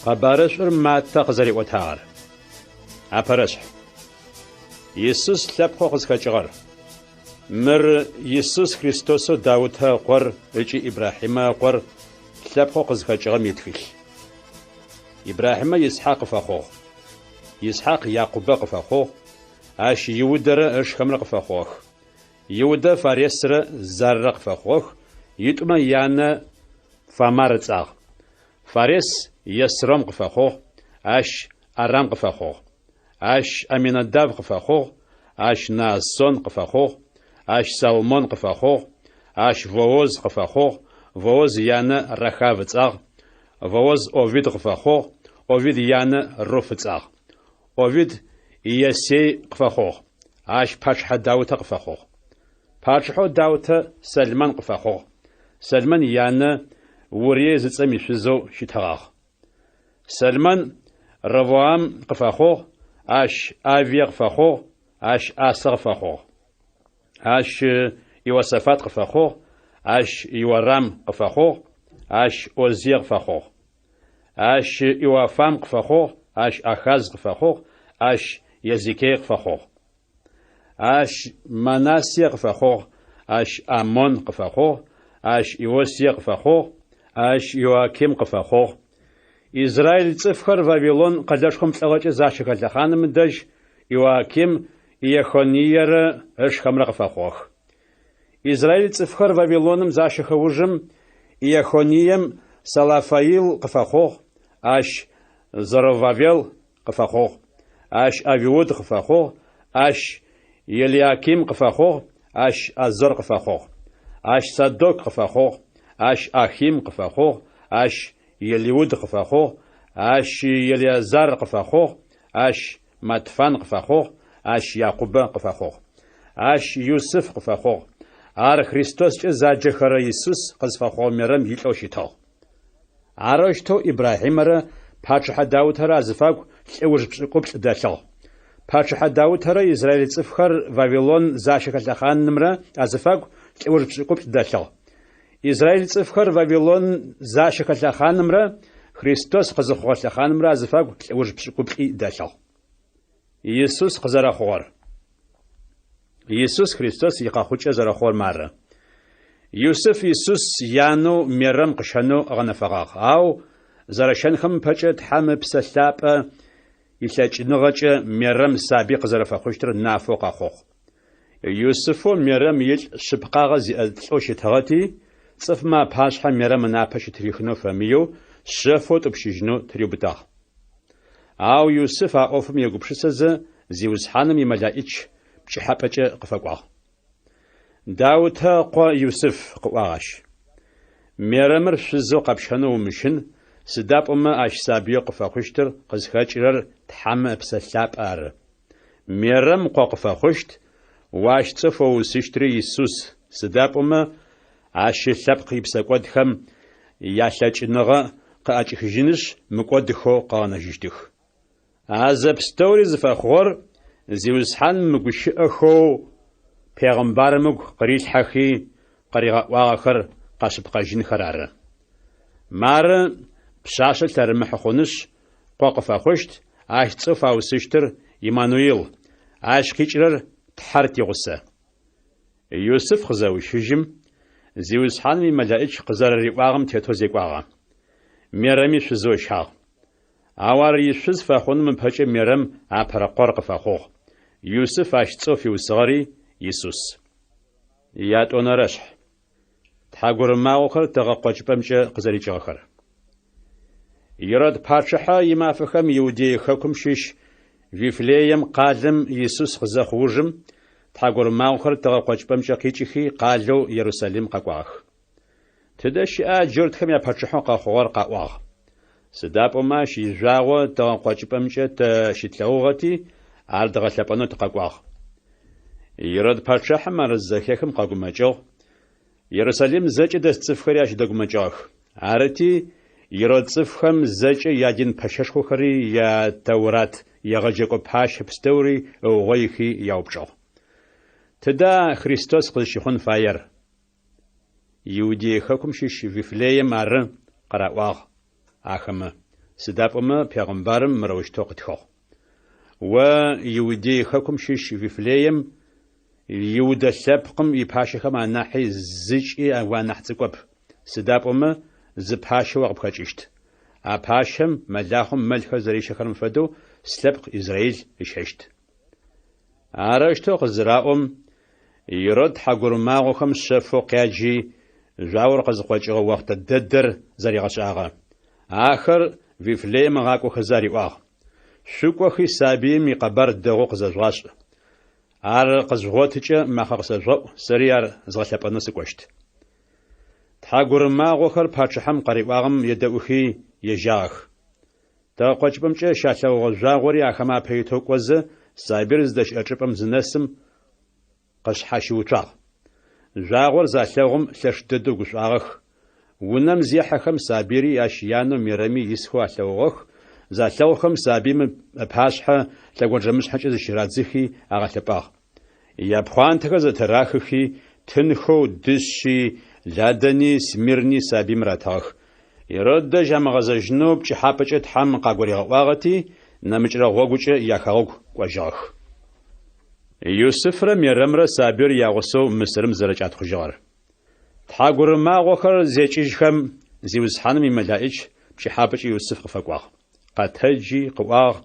Къэбарышӏур Маттэ къызэриӏотагъэр. Апэрэшъхь. Исус лъэпкъэу къызхэкӏыгъэр. Мыр Исус Христосэу Даутэ ыкъор ыкӏи Ибрахьимэ ыкъор лъэпкъэу къызхэкӏыгъэм итхылъ. Ибрахьимэ Исхьакъ къыфэхъугъ. Исхьакъ Якъубэ къыфэхъугъ, ащ Иудэрэ ышхэмрэ къыфэхъугъэх. Иудэ Фаресрэ Заррэ къыфэхъугъэх, итӏумэ янэ Фамар ыцӏагъ. Фарес Есром къыфэхъугъ, ащ Арам къыфэхъугъ. Ащ Аминадав къыфэхъугъ, ащ Наассон къыфэхъугъ, ащ Салмон къыфэхъугъ, ащ Вооз къыфэхъугъ, Вооз янэ Рахав ыцӏагъ, Вооз Овид къыфэхъугъ, Овид янэ Руф ыцӏагъ. Овид Иессей къыфэхъугъ, ащ пачъыхьэ Даутэ къыфэхъугъ. Пачъыхьэу Даутэ Сэлмэн къыфэхъугъ, Сэлмэн янэ Урие зыцӏэм ишъузэу щытыгъагъ. Сэлмэн Ровоам къыфэхъугъ, ащ Авие къыфэхъугъ, ащ Асэ къыфэхъугъ. Ащ Иосафат къыфэхъугъ, ащ Иорам къыфэхъугъ, ащ Озие къыфэхъугъ. Ащ Иоафам къыфэхъугъ, ащ Ахаз къыфэхъугъ, ащ Езекие къыфэхъугъ. Ащ Манассие къыфэхъугъ, ащ Амон къыфэхъугъ, ащ Иосие къыфэхъугъ, ащ Иоаким къыфэхъугъ. Израиль цӏыфхэр Вавилон къэлэшхом лӏыгъэкӏэ защэхэ лъэхъаным ыдэжь Иоаким Иехониерэ ышхэмрэ къыфэхъугъэх. Израиль цӏыфхэр Вавилоным защэхэ ужым Иехонием Салафаил къыфэхъугъ, ащ Зоровавел къыфэхъугъ, ащ Авиуд къыфэхъугъ, ащ Елиаким къыфэхъугъ, ащ Азор къыфэхъугъ. Ащ Садок къыфэхъугъ, ащ Ахим къыфэхъугъ, ащ Елиуд къыфэхъугъ, ащ Елеазар къыфэхъугъ, ащ Матфан къыфэхъугъ, ащ Якъубэ къыфэхъугъ. Ащ Юсыф къыфэхъугъ. Ар Христоскӏэ заджэхэрэ Исус къызфэхъугъэ Мерэм илӏэу щытыгъ. Арэущтэу Ибрахьимэрэ пачъыхьэ Даутэрэ азыфагу лӏэуж пшӏыкӏуплӏ дэлъыгъ. Пачъыхьэ Даутэрэ израиль цӏыфхэр Вавилон защэхэ лъэхъанымрэ азыфагу лӏэуж пшӏыкӏуплӏ дэлъыгъ. Израиль цӏыфхэр Вавилон защэхэ лъэхъанымрэ Христос къызыхъугъэ лъэхъанымрэ азыфагу лӏэуж пшӏыкӏуплӏи дэлъыгъ. Исус къызэрэхъугъэр. Исус Христос икъэхъукӏэ зэрэхъугъэр мары. Юсыф Исус янэу Мерэм къыщэнэу ыгъэнэфэгъагъ, ау зэрэщэнхэм ыпэкӏэ Тхьэм Ыпсэ Лъапӏэ илъэкӏыныгъэкӏэ Мерэм сабый къызэрэфэхъущтыр нафэу къэхъугъ. Юсыфэу Мерэм илӏ шъыпкъагъэ зиӏэ лӏэу щытыгъэти, цӏыфмэ апашъхьэ Мерэм ынапэ щытырихынэу фэмыеу, шъэфэу ытӏупщыжьынэу тыриубытагъ. Ау Юсыф а ӏофым егупшысэзэ, Зиусхьаным имэлаӏич пкӏыхьапӏэкӏэ къыфэкӏуагъ. Даутэ ыкъо Юсыф, къыӏуагъ ащ, Мерэмыр шъузэу къэпщэнэу умыщын, сыда пӏомэ ащ сабыеу къыфэхъущтыр къызхэкӏырэр Тхьэм Ыпсэ Лъапӏэ ары. Мерэм къо къыфэхъущт, о ащ цӏэу фэуусыщтри Исус, сыда пӏомэ ащ ылъэпкъ ипсэкӏодхэм ялъэкӏыныгъэ къыӏэкӏихыжьынышъ, мыкӏодыхэу къыгъэнэжьыщтых. А зэпстэури зыфэхъугъэр Зиусхьаным мыгущыӏэхэу пегъымбарым ыгу къырилъхьэхи къыригъэӏуагъэхэр къэшъыпкъэжьынхэр ары. Мары, пшъашъэ лъэрымыхьы хъунышъ, къо къыфэхъущт, ащ цӏэу фаусыщтыр Иммануил, ащ къикӏырэр Тхьэр тигъусэ. Юсыф къызэущыжьым, Зиусхьаным имэлэӏич къызэрэриӏуагъэм тетэу зекӏуагъэ. Мерэми шъузэу ыщагъ. Ау ар ишъуз фэхъуным ыпэкӏэ Мерэм апэрэ къор къыфэхъугъ. Юсыф ащ цӏэу фиусыгъэри Исус. Ятӏонэрэшъхь. Тхьагурымагъохэр тыгъэ къокӏыпӏэмкӏэ къызэрикӏыгъэхэр. Ирод пачъыхьэ имафэхэм Иудей хэкум щыщ Вифлеем къалэм Исус къызэхъу ужым, тхьагурымагъохэр тыгъэ къокӏыпӏэмкӏэ къикӏыхи къалэу Ерусалим къэкӏуагъэх. Тыдэ щыӏа джуртхэм япачъыхьэу къэхъугъэр къаӏуагъ. Сыда пӏомэ ащ ижъуагъо тыгъэ къокӏыпӏэмкӏэ тэ щытлъэгъугъэти, ар дгъэлъэпӏэнэу тыкъэкӏуагъ. Ирод пачъыхьэм ар зызэхехым къэгумэкӏыгъ, Ерусалим зэкӏэ дэс цӏыфхэри ащ дэгумэкӏыгъэх. Арыти, Ирод цӏыфхэм зэкӏэ ядин пэщэшхохэри я Тэурат егъэджэкӏо пащэ пстэури ыугъоихи яупчӏыгъ. Тыда Христос къызщыхъун фаер? Иудей хэкум щыщ Вифлеем ары, къыраӏуагъ ахэмэ. Сыда пӏомэ пегъымбарым мырэущтэу къытхыгъ. О, Иудей хэкум щыщ Вифлеем, Иудэ лъэпкъым ипащэхэм анахьи зыкӏи уанахь цӏыкӏоп, сыда пӏомэ зы пащэ о къыпхэкӏыщт. А пащэм, мэлахъом мэлхэр зэрищэхэрэм фэдэу, слъэпкъ Израил ыщэщт. Арэущтэу къызыраӏом, Ирод тхьагурымагъохэм шъэфэу къяджи, жъуагъор къызыкъокӏыгъэ охътэ дэдэр зэригъэшӏагъэ. Ахэр Вифлеем ыгъакӏохэзэ ариӏуагъ, Шъукӏохи сабыим икъэбар дэгъоу къызэжъугъашӏ. Ар къызжъугъотыкӏэ макъэ къысэжъугъэӏу, сэри ар згъэлъэпӏэнэу сыкӏощт. Тхьагурымагъохэр пачъыхьэм къариӏуагъэм едэӏухи, ежьагъэх. Тыгъэкъокӏыпӏэмкӏэ щалъэгъугъэ жъуагъори ахэмэ апэ итэу кӏозэ, сабыир зыдэщыӏэ чӏыпӏэм зынэсым, къышъхьащыуцуагъ. Жъуагъор залъэгъум лъэш дэдэу гушӏуагъэх. Унэм зехьэхэм сабыйри ащ янэу Мерэми исхэу алъэгъугъэх, залъэгъухэм сабыим ыпашъхьэ лъэгонджэмышъхьэкӏэ зыщырадзыхи агъэлъэпӏагъ. Япхъуантэхэр зэтырахыхи, тынхэу дышъи, ладэни, смирни сабыим ратыгъэх. Ирод дэжь амыгъэзэжьынэу пкӏыхьапӏэкӏэ Тхьэм къагуригъэӏуагъэти, нэмыкӏрэ гъогукӏэ яхэгъэгу кӏожьыгъэх. Юсыфрэ Мерэмрэ сабыир ягъусэу Мысырым зэрэкӏатхъужьыгъэр. Тхьагурымагъохэр зекӏыжьхэм, Зиусхьаным имэлаӏич пкӏыхьапӏэкӏэ Юсыф къыфэкӏуагъ. Къэтэджи, къыӏуагъ,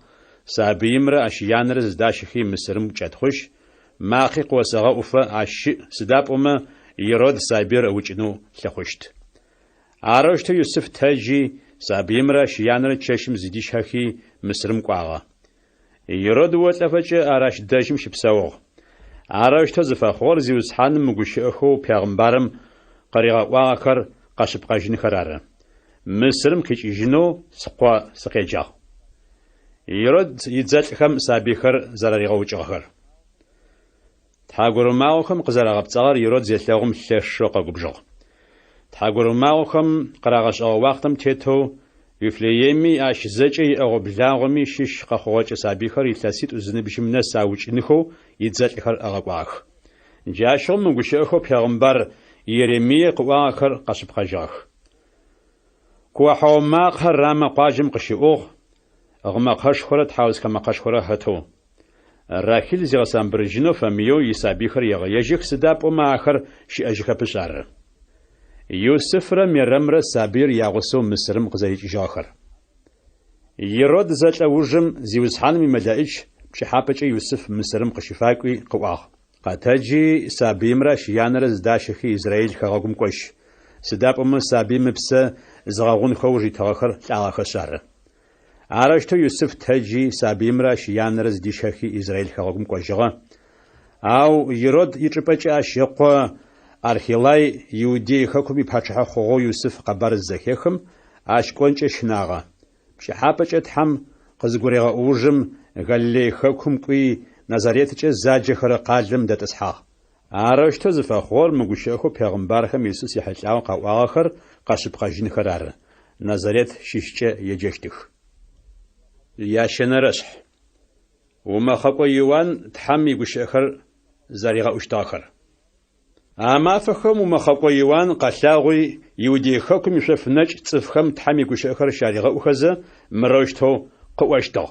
Сабыимрэ ащ янэрэ зыдащэхи Мысырым кӏэтхъужь, макъи къыосэгъэӏуфэ ащ щыӏ, сыда пӏомэ Ирод сабыир ыукӏынэу лъыхъущт. Арэущтэу Юсыф тэджи, сабыимрэ ащ янэрэ чэщым зыдищэхи Мысырым кӏуагъэ. Ирод олӏэфэкӏэ ар ащ дэжьым щыпсэугъ. Арэущтэу зыфэхъугъэр Зиусхьаным мы гущыӏэхэу пегъымбарым къыригъэӏуагъэхэр къэшъыпкъэжьынхэр ары. Мысырым къикӏыжьынэу скъо сыкъеджагъ. Ирод идзэлӏхэм сабыйхэр зэраригъэукӏыгъэхэр. Тхьагурымагъохэм къызэрагъэпцӏагъэр Ирод зелъэгъум лъэшэу къэгубжыгъ. Тхьагурымагъохэм къырагъэшӏэгъэ уахътэм тетэу Вифлееми ащ зэкӏэ иӏэгъо-благъоми щыщ къэхъугъэкӏэ сабыйхэр илъэситӏу зыныбжьым нэс аукӏынхэу идзэлӏхэр ыгъэкӏуагъэх. Джащыгъум мы гущыӏэхэу пегъымбар Иеремие къыӏуагъэхэр къэшъыпкъэжьыгъэх. Куохьау макъэ Рамэ къуаджэм къыщыӏугъ, гъымэкъэшхорэ тхьаусхэ мэкъэшхорэ хэтэу. Рахил зигъэсамбырыжьынэу фэмыеу исабыйхэр егъэежьых, сыда пӏомэ ахэр щыӏэжьыхэпышъ ары. Юсыфрэ Мерэмрэ сабыир ягъусэу Мысырым къызэрикӏыжьыгъэхэр. Ирод зэлӏэ ужым Зиусхьаным имэлэӏич пкӏыхьапӏэкӏэ Юсыф Мысырым къыщыфакӏуи къыӏуагъ. Къэтэджи, сабыимрэ ащ янэрэ зыдащэхи Израил хэгъэгум кӏожь. Сыда пӏомэ сабыим ыпсэ зыгъэгъунхэу ыуж итыгъэхэр лӏагъэхэшъ ары. Арэущтэу Юсыф тэджи, сабыимрэ ащ янэрэ зыдищэхи Израил хэгъэгум кӏожьыгъэ. Ау Ирод ичӏыпӏэкӏэ ащ ыкъо Архелай Иудей хэкум ипачъыхьэ хъугъэу Юсыф къэбар зызэхехым, ащ кӏонкӏэ щынагъэ. Пкӏыхьапӏэкӏэ Тхьэм къызыгурегъэӏо ужым Галилей хэкум кӏуи, Назареткӏэ заджэхэрэ къалэм дэтӏысхьагъ. Арэущтэу зыфэхъугъэр мы гущыӏэхэу пегъымбархэм Исус ехьылӏагъэу къаӏуагъэхэр къэшъыпкъэжьынхэр ары, Назарет щыщкӏэ еджэщтых. Ящэнэрэшъхь. Умэхъэкӏо Иуан Тхьэм игущыӏэхэр зэригъэӏущтыгъэхэр. А мафэхэм умэхъэкӏо Иуан къэлъагъуи, Иудей хэкум ишъоф нэкӏ цӏыфхэм Тхьэм игущыӏэхэр щаригъэӏухэзэ, мырэущтэу къыӏощтыгъ.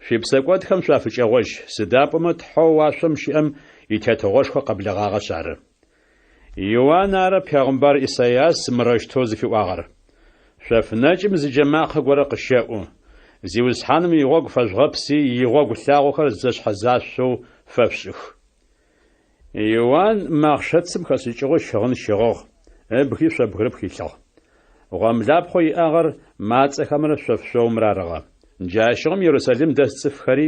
Шъуипсэкӏодхэм шъуафыкӏэгъожь, сыда пӏомэ Тхьэу уашъом щыӏэм и Тетыгъошхо къэблэгъагъэшъ ары. Иуан ары пегъымбар Исайас мырэущтэу зыфиӏуагъэр. Шъоф нэкӏым зы джэмакъэ горэ къыщэӏу, Зиусхьаным игъогу фэжъугъэпси, игъогу лъагъохэр зэшъхьэзашъоу фэшъушӏых. Иуан мэхъшэцым хэшӏыкӏыгъэу щыгъын щыгъыгъ, ыбги шъо бгырыпх илъыгъ. Гъомлапхъэу иӏагъэр мацӏэхэмрэ шъоф шъоумрэ арыгъэ. Джащыгъум Ерусалим дэс цӏыфхэри,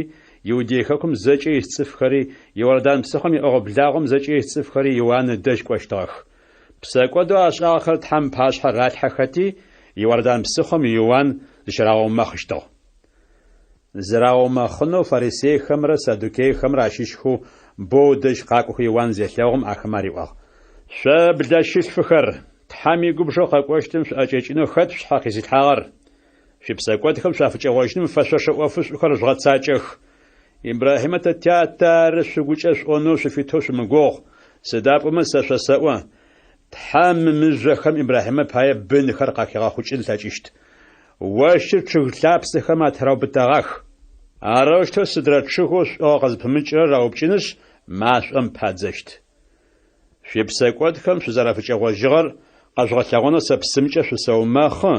Иудей хэкум зэкӏэ ис цӏыфхэри, Иордан псыхъом иӏэгъо-благъом зэкӏэ ис цӏыфхэри Иуан ыдэжь кӏощтыгъэх. Псэкӏодэу ашӏагъэхэр Тхьэм ыпашъхьэ ралъхьэхэти, Иордан псыхъом Иуан зыщырагъэумэхъыщтыгъ. Зырагъэумэхъынэу фарисейхэмрэ саддукейхэмрэ ащыщхэу бэу ыдэжь къакӏохэу Иуан зелъэгъум, ахэмэ ариӏуагъ, Шъо блэщылъфыхэр, Тхьэм игубжэу къэкӏощтым шъуӏэкӏэкӏынэу хэт шъушъхьэ къизылъхьагъэр? Шъуипсэкӏодхэм шъуафыкӏэгъожьыным фэшъошэ ӏофышӏухэр жъугъэцакӏэх. Ибрахьимэ тэ тятэ ары шъугукӏэ шъуӏонэу шъуфитэу шъумыгугъ, сыда пӏомэ сэ шъосэӏо, Тхьэм мы мыжъохэм Ибрахьимэ пае бынхэр къахигъэхъукӏын ылъэкӏыщт. Ощыр чъыг лъапсэхэм атыраубытэгъах. Арэущтэу сыдрэ чъыгэу шӏугъэ къызпымыкӏырэр раупкӏынышъ, машӏом падзэщт. Шъуипсэкӏодхэм шъузэрафыкӏэгъожьыгъэр къэжъугъэлъэгъонэу сэ псымкӏэ шъусэумэхъы,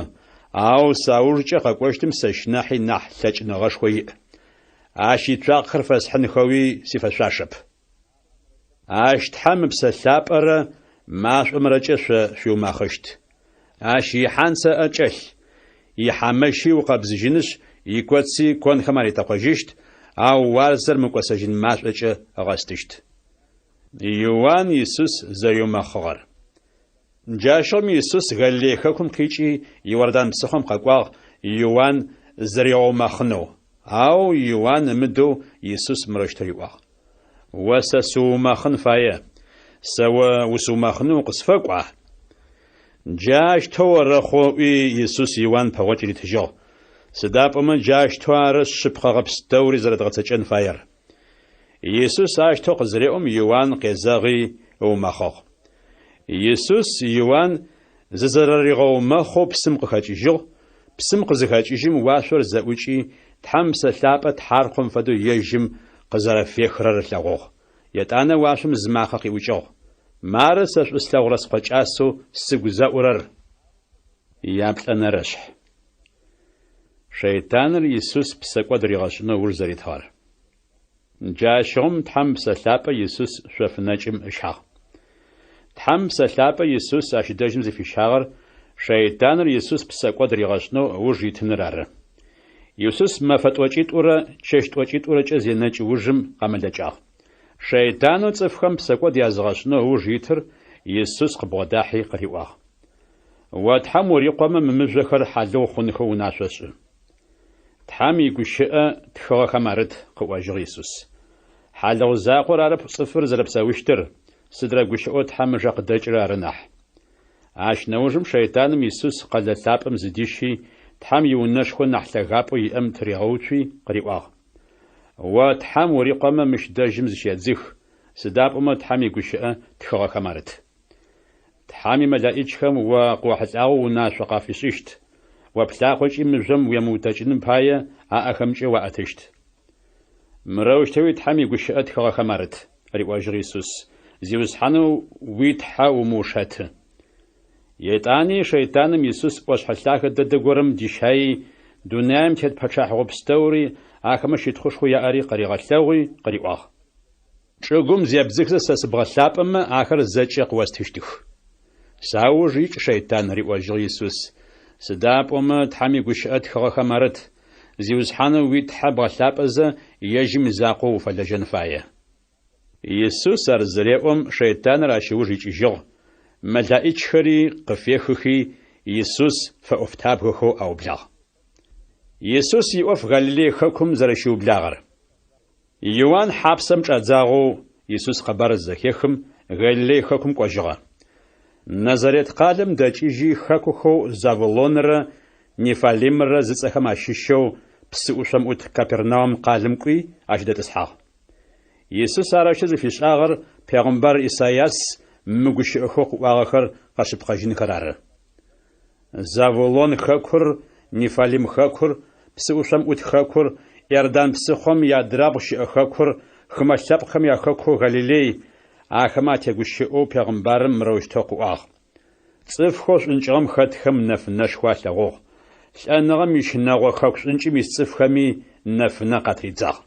ау саужкӏэ къэкӏощтым сэщ нахьи нахь лъэкӏыныгъэшхо иӏ. Ащ ицуакъэхэр фэсхьынхэуи сифэшъуашэп. Ащ Тхьэм Ыпсэ Лъапӏэрэ машӏомрэкӏэ шъо шъуиумэхъыщт. Ащ ихьанцэ ыӏэ кӏэлъ, ихьамэщи ыукъэбзыжьынышъ, икоци конхэм аритэкъожьыщт, ау уарзэр мыкӏосэжьын машӏокӏэ ыгъэстыщт. Иуан Исус зэриумэхъыгъэр. Джащыгъум Исус Галилей хэкум къикӏи, Иордан псыхъом къэкӏуагъ Иуан зыригъэумэхъынэу. Ау Иуан ымыдэу Исус мырэущтэу риӏуагъ. О сэ сыуумэхъын фае, сэ о усыумэхъынэу укъысфэкӏуа? Джащтэу орэхъу, ыӏуи, Исус Иуан пэгъокӏ ритыжьыгъ. Сыда пӏомэ джащтэу ары шъыпкъэгъэ пстэури зэрэдгъэцэкӏэн фаер. Исус ащтэу къызыреӏом, Иуан къезэгъи ыумэхъыгъ. Исус Иуан зызэрэригъэумэхъэу псым къыхэкӏыжьыгъ, псым къызыхэкӏыжьым уашъор зэӏукӏи, Тхьэм Псэ Лъапӏэ тхьаркъом фэдэу ежьым къызэрэфехырэр ылъэгъугъ. Етӏанэ уашъом зы макъэ къиӏукӏыгъ, Мары сэ шӏу слъэгъурэ Скъо кӏасэу сыгу зэӏурэр! Яплӏэнэрэшъхь. Шэйтаныр Исус псэкӏод ригъэшӏынэу ыуж зэритыгъэр. Джащыгъум Тхьэм Псэ Лъапӏэ Исус шъоф нэкӏым ыщагъ. Тхьэм Псэ Лъапӏэ Исус ащ дэжьым зыфищагъэр шэйтаныр Исус псэкӏод ригъэшӏынэу ыуж итыныр ары. Исус мэфэ тӏокӏитӏурэ чэщ тӏокӏитӏурэкӏэ зенэкӏ ужым къэмэлэкӏагъ. Шэйтанэу цӏыфхэм псэкӏод языгъэшӏынэу ыуж итыр Исус къыбгъодахьи къыриӏуагъ. О Тхьэм урикъомэ мы мыжъохэр хьалыгъу хъунхэу унашъо шӏы. Тхьэм игущыӏэ тхыгъэхэм арыт, къыӏожьыгъ Исус. Хьалыгъу закъор арэп цӏыфыр зэрэпсэущтыр, сыдрэ гущыӏэу Тхьэм ыжэ къыдэкӏырэр ары нахь. Ащ нэужым шэйтаным Исус къэлэ лъапӏэм зыдищи, Тхьэм иунэшхо нахь лъэгапӏэу иӏэм тыригъэуцуи къыриӏуагъ. О Тхьэм урикъомэ мыщ дэжьым зыщедзых, сыда пӏомэ Тхьэм игущыӏэ тхыгъэхэм арыт. Тхьэм имэлэӏичхэм о къыохьылӏагъэу унашъо къафишӏыщт, о плъакъокӏи мыжъом уемыутэкӏыным пае аӏэхэмкӏэ уаӏэтыщт. Мырэущтэуи Тхьэм игущыӏэ тхыгъэхэм арыт, риӏожьыгъ Исус, Зиусхьанэу уи Тхьэ умыушэты. Етӏани шэйтаным Исус ӏошъхьэ лъагэ дэдэ горэм дищаий, дунаим тет пэчъахьыгъо пстэури, ахэмэ щытхъушхоу яӏэри къыригъэлъэгъуи къыриӏуагъ. Чӏыгум зебдзыхзэ сэ сыбгъэлъапӏэмэ, ахэр зэкӏэ къыостыщтых. Сауж икӏ, шэйтан, риӏожьыгъ Исус, сыда пӏомэ Тхьэм игущыӏэ тхыгъэхэм арыт, Зиусхьанэу уи Тхьэ бгъэлъапӏэзэ, ежьым изакъоу уфэлэжьэн фае. Исус ар зыреӏом, шэйтаныр ащ ыуж икӏыжьыгъ, мэлаӏичхэри къыфехыхи, Исус фэӏофтабгэхэу аублагъ. Исус иӏоф Галилей хэкум зэрэщиублагъэр. Иуан хьапсэм чӏадзагъэу Исус къэбар зызэхехым, Галилей хэкум кӏожьыгъэ. Назарет къалэм дэкӏыжьи, хэкухэу Завулонрэ Неффалимрэ зыцӏэхэм ащыщэу псы ӏушъом ӏут Капернаум къалэм кӏуи, ащ дэтӏысхьагъ. Исус арэущтэу зыфишӏагъэр пегъымбар Исайас мы гущыӏэхэу къыӏуагъэхэр къэшъыпкъэжьынхэр ары. Завулон хэкур, Неффалим хэкур, псы ӏушъом ӏут хэкур, Иордан псыхъом иадрабгъу щыӏэ хэкур, хымэ лъэпкъхэм яхэкоу Галилей, ахэмэ атегущыӏэу пегъымбарым мырэущтэу къыӏуагъ, Цӏыфхэу шӏункӏыгъэм хэтхэм нэфынэшхо алъэгъугъ, лӏэныгъэм ищынэгъо хэку шӏункӏым ис цӏыфхэми нэфынэ къатридзагъ.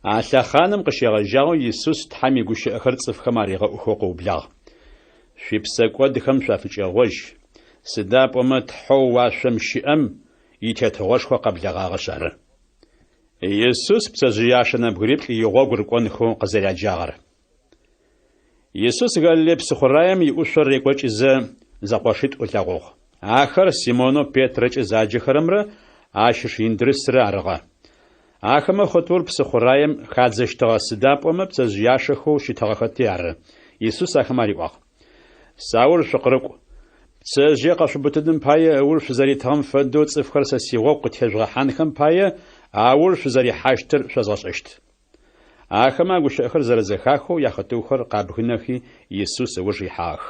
А лъэхъаным къыщегъэжьагъэу Исус Тхьэм игущыӏэхэр цӏыфхэм аригъэӏухэу къыублагъ. Шъуипсэкӏодхэм шъуафыкӏэгъожь, сыда пӏомэ Тхьэу уашъом щыӏэм и Тетыгъошхо къэблэгъагъэшъ ары. Исус пцэжъыяшэ нэбгыриплӏ игъогу рыкӏонхэу къызэряджагъэр. Исус Галилей псыхъураем иӏушъо рекӏокӏызэ, зэкъошитӏу ылъэгъугъ. Ахэр Симонэу Петрэкӏэ заджэхэрэмрэ ащ ыш Индрысрэ арыгъэ. Ахэмэ хъытыур псыхъураем хадзэщтыгъэ, сыда пӏомэ пцэжъыяшэхэу щытыгъэхэти ары. Исус ахэмэ ариӏуагъ, Сауж шъукъырыкӏу. Пцэжъые къэшъуубытыным пае ыуж шъузэритыгъэм фэдэу цӏыфхэр сэ сигъогу къытежъугъэхьанхэм пае ауж шъузэрихьащтыр шъозгъэшӏэщт. Ахэмэ а гущыӏэхэр зэрэзэхахэу яхъытыухэр къабгынэхи, Исус ыуж ихьагъэх.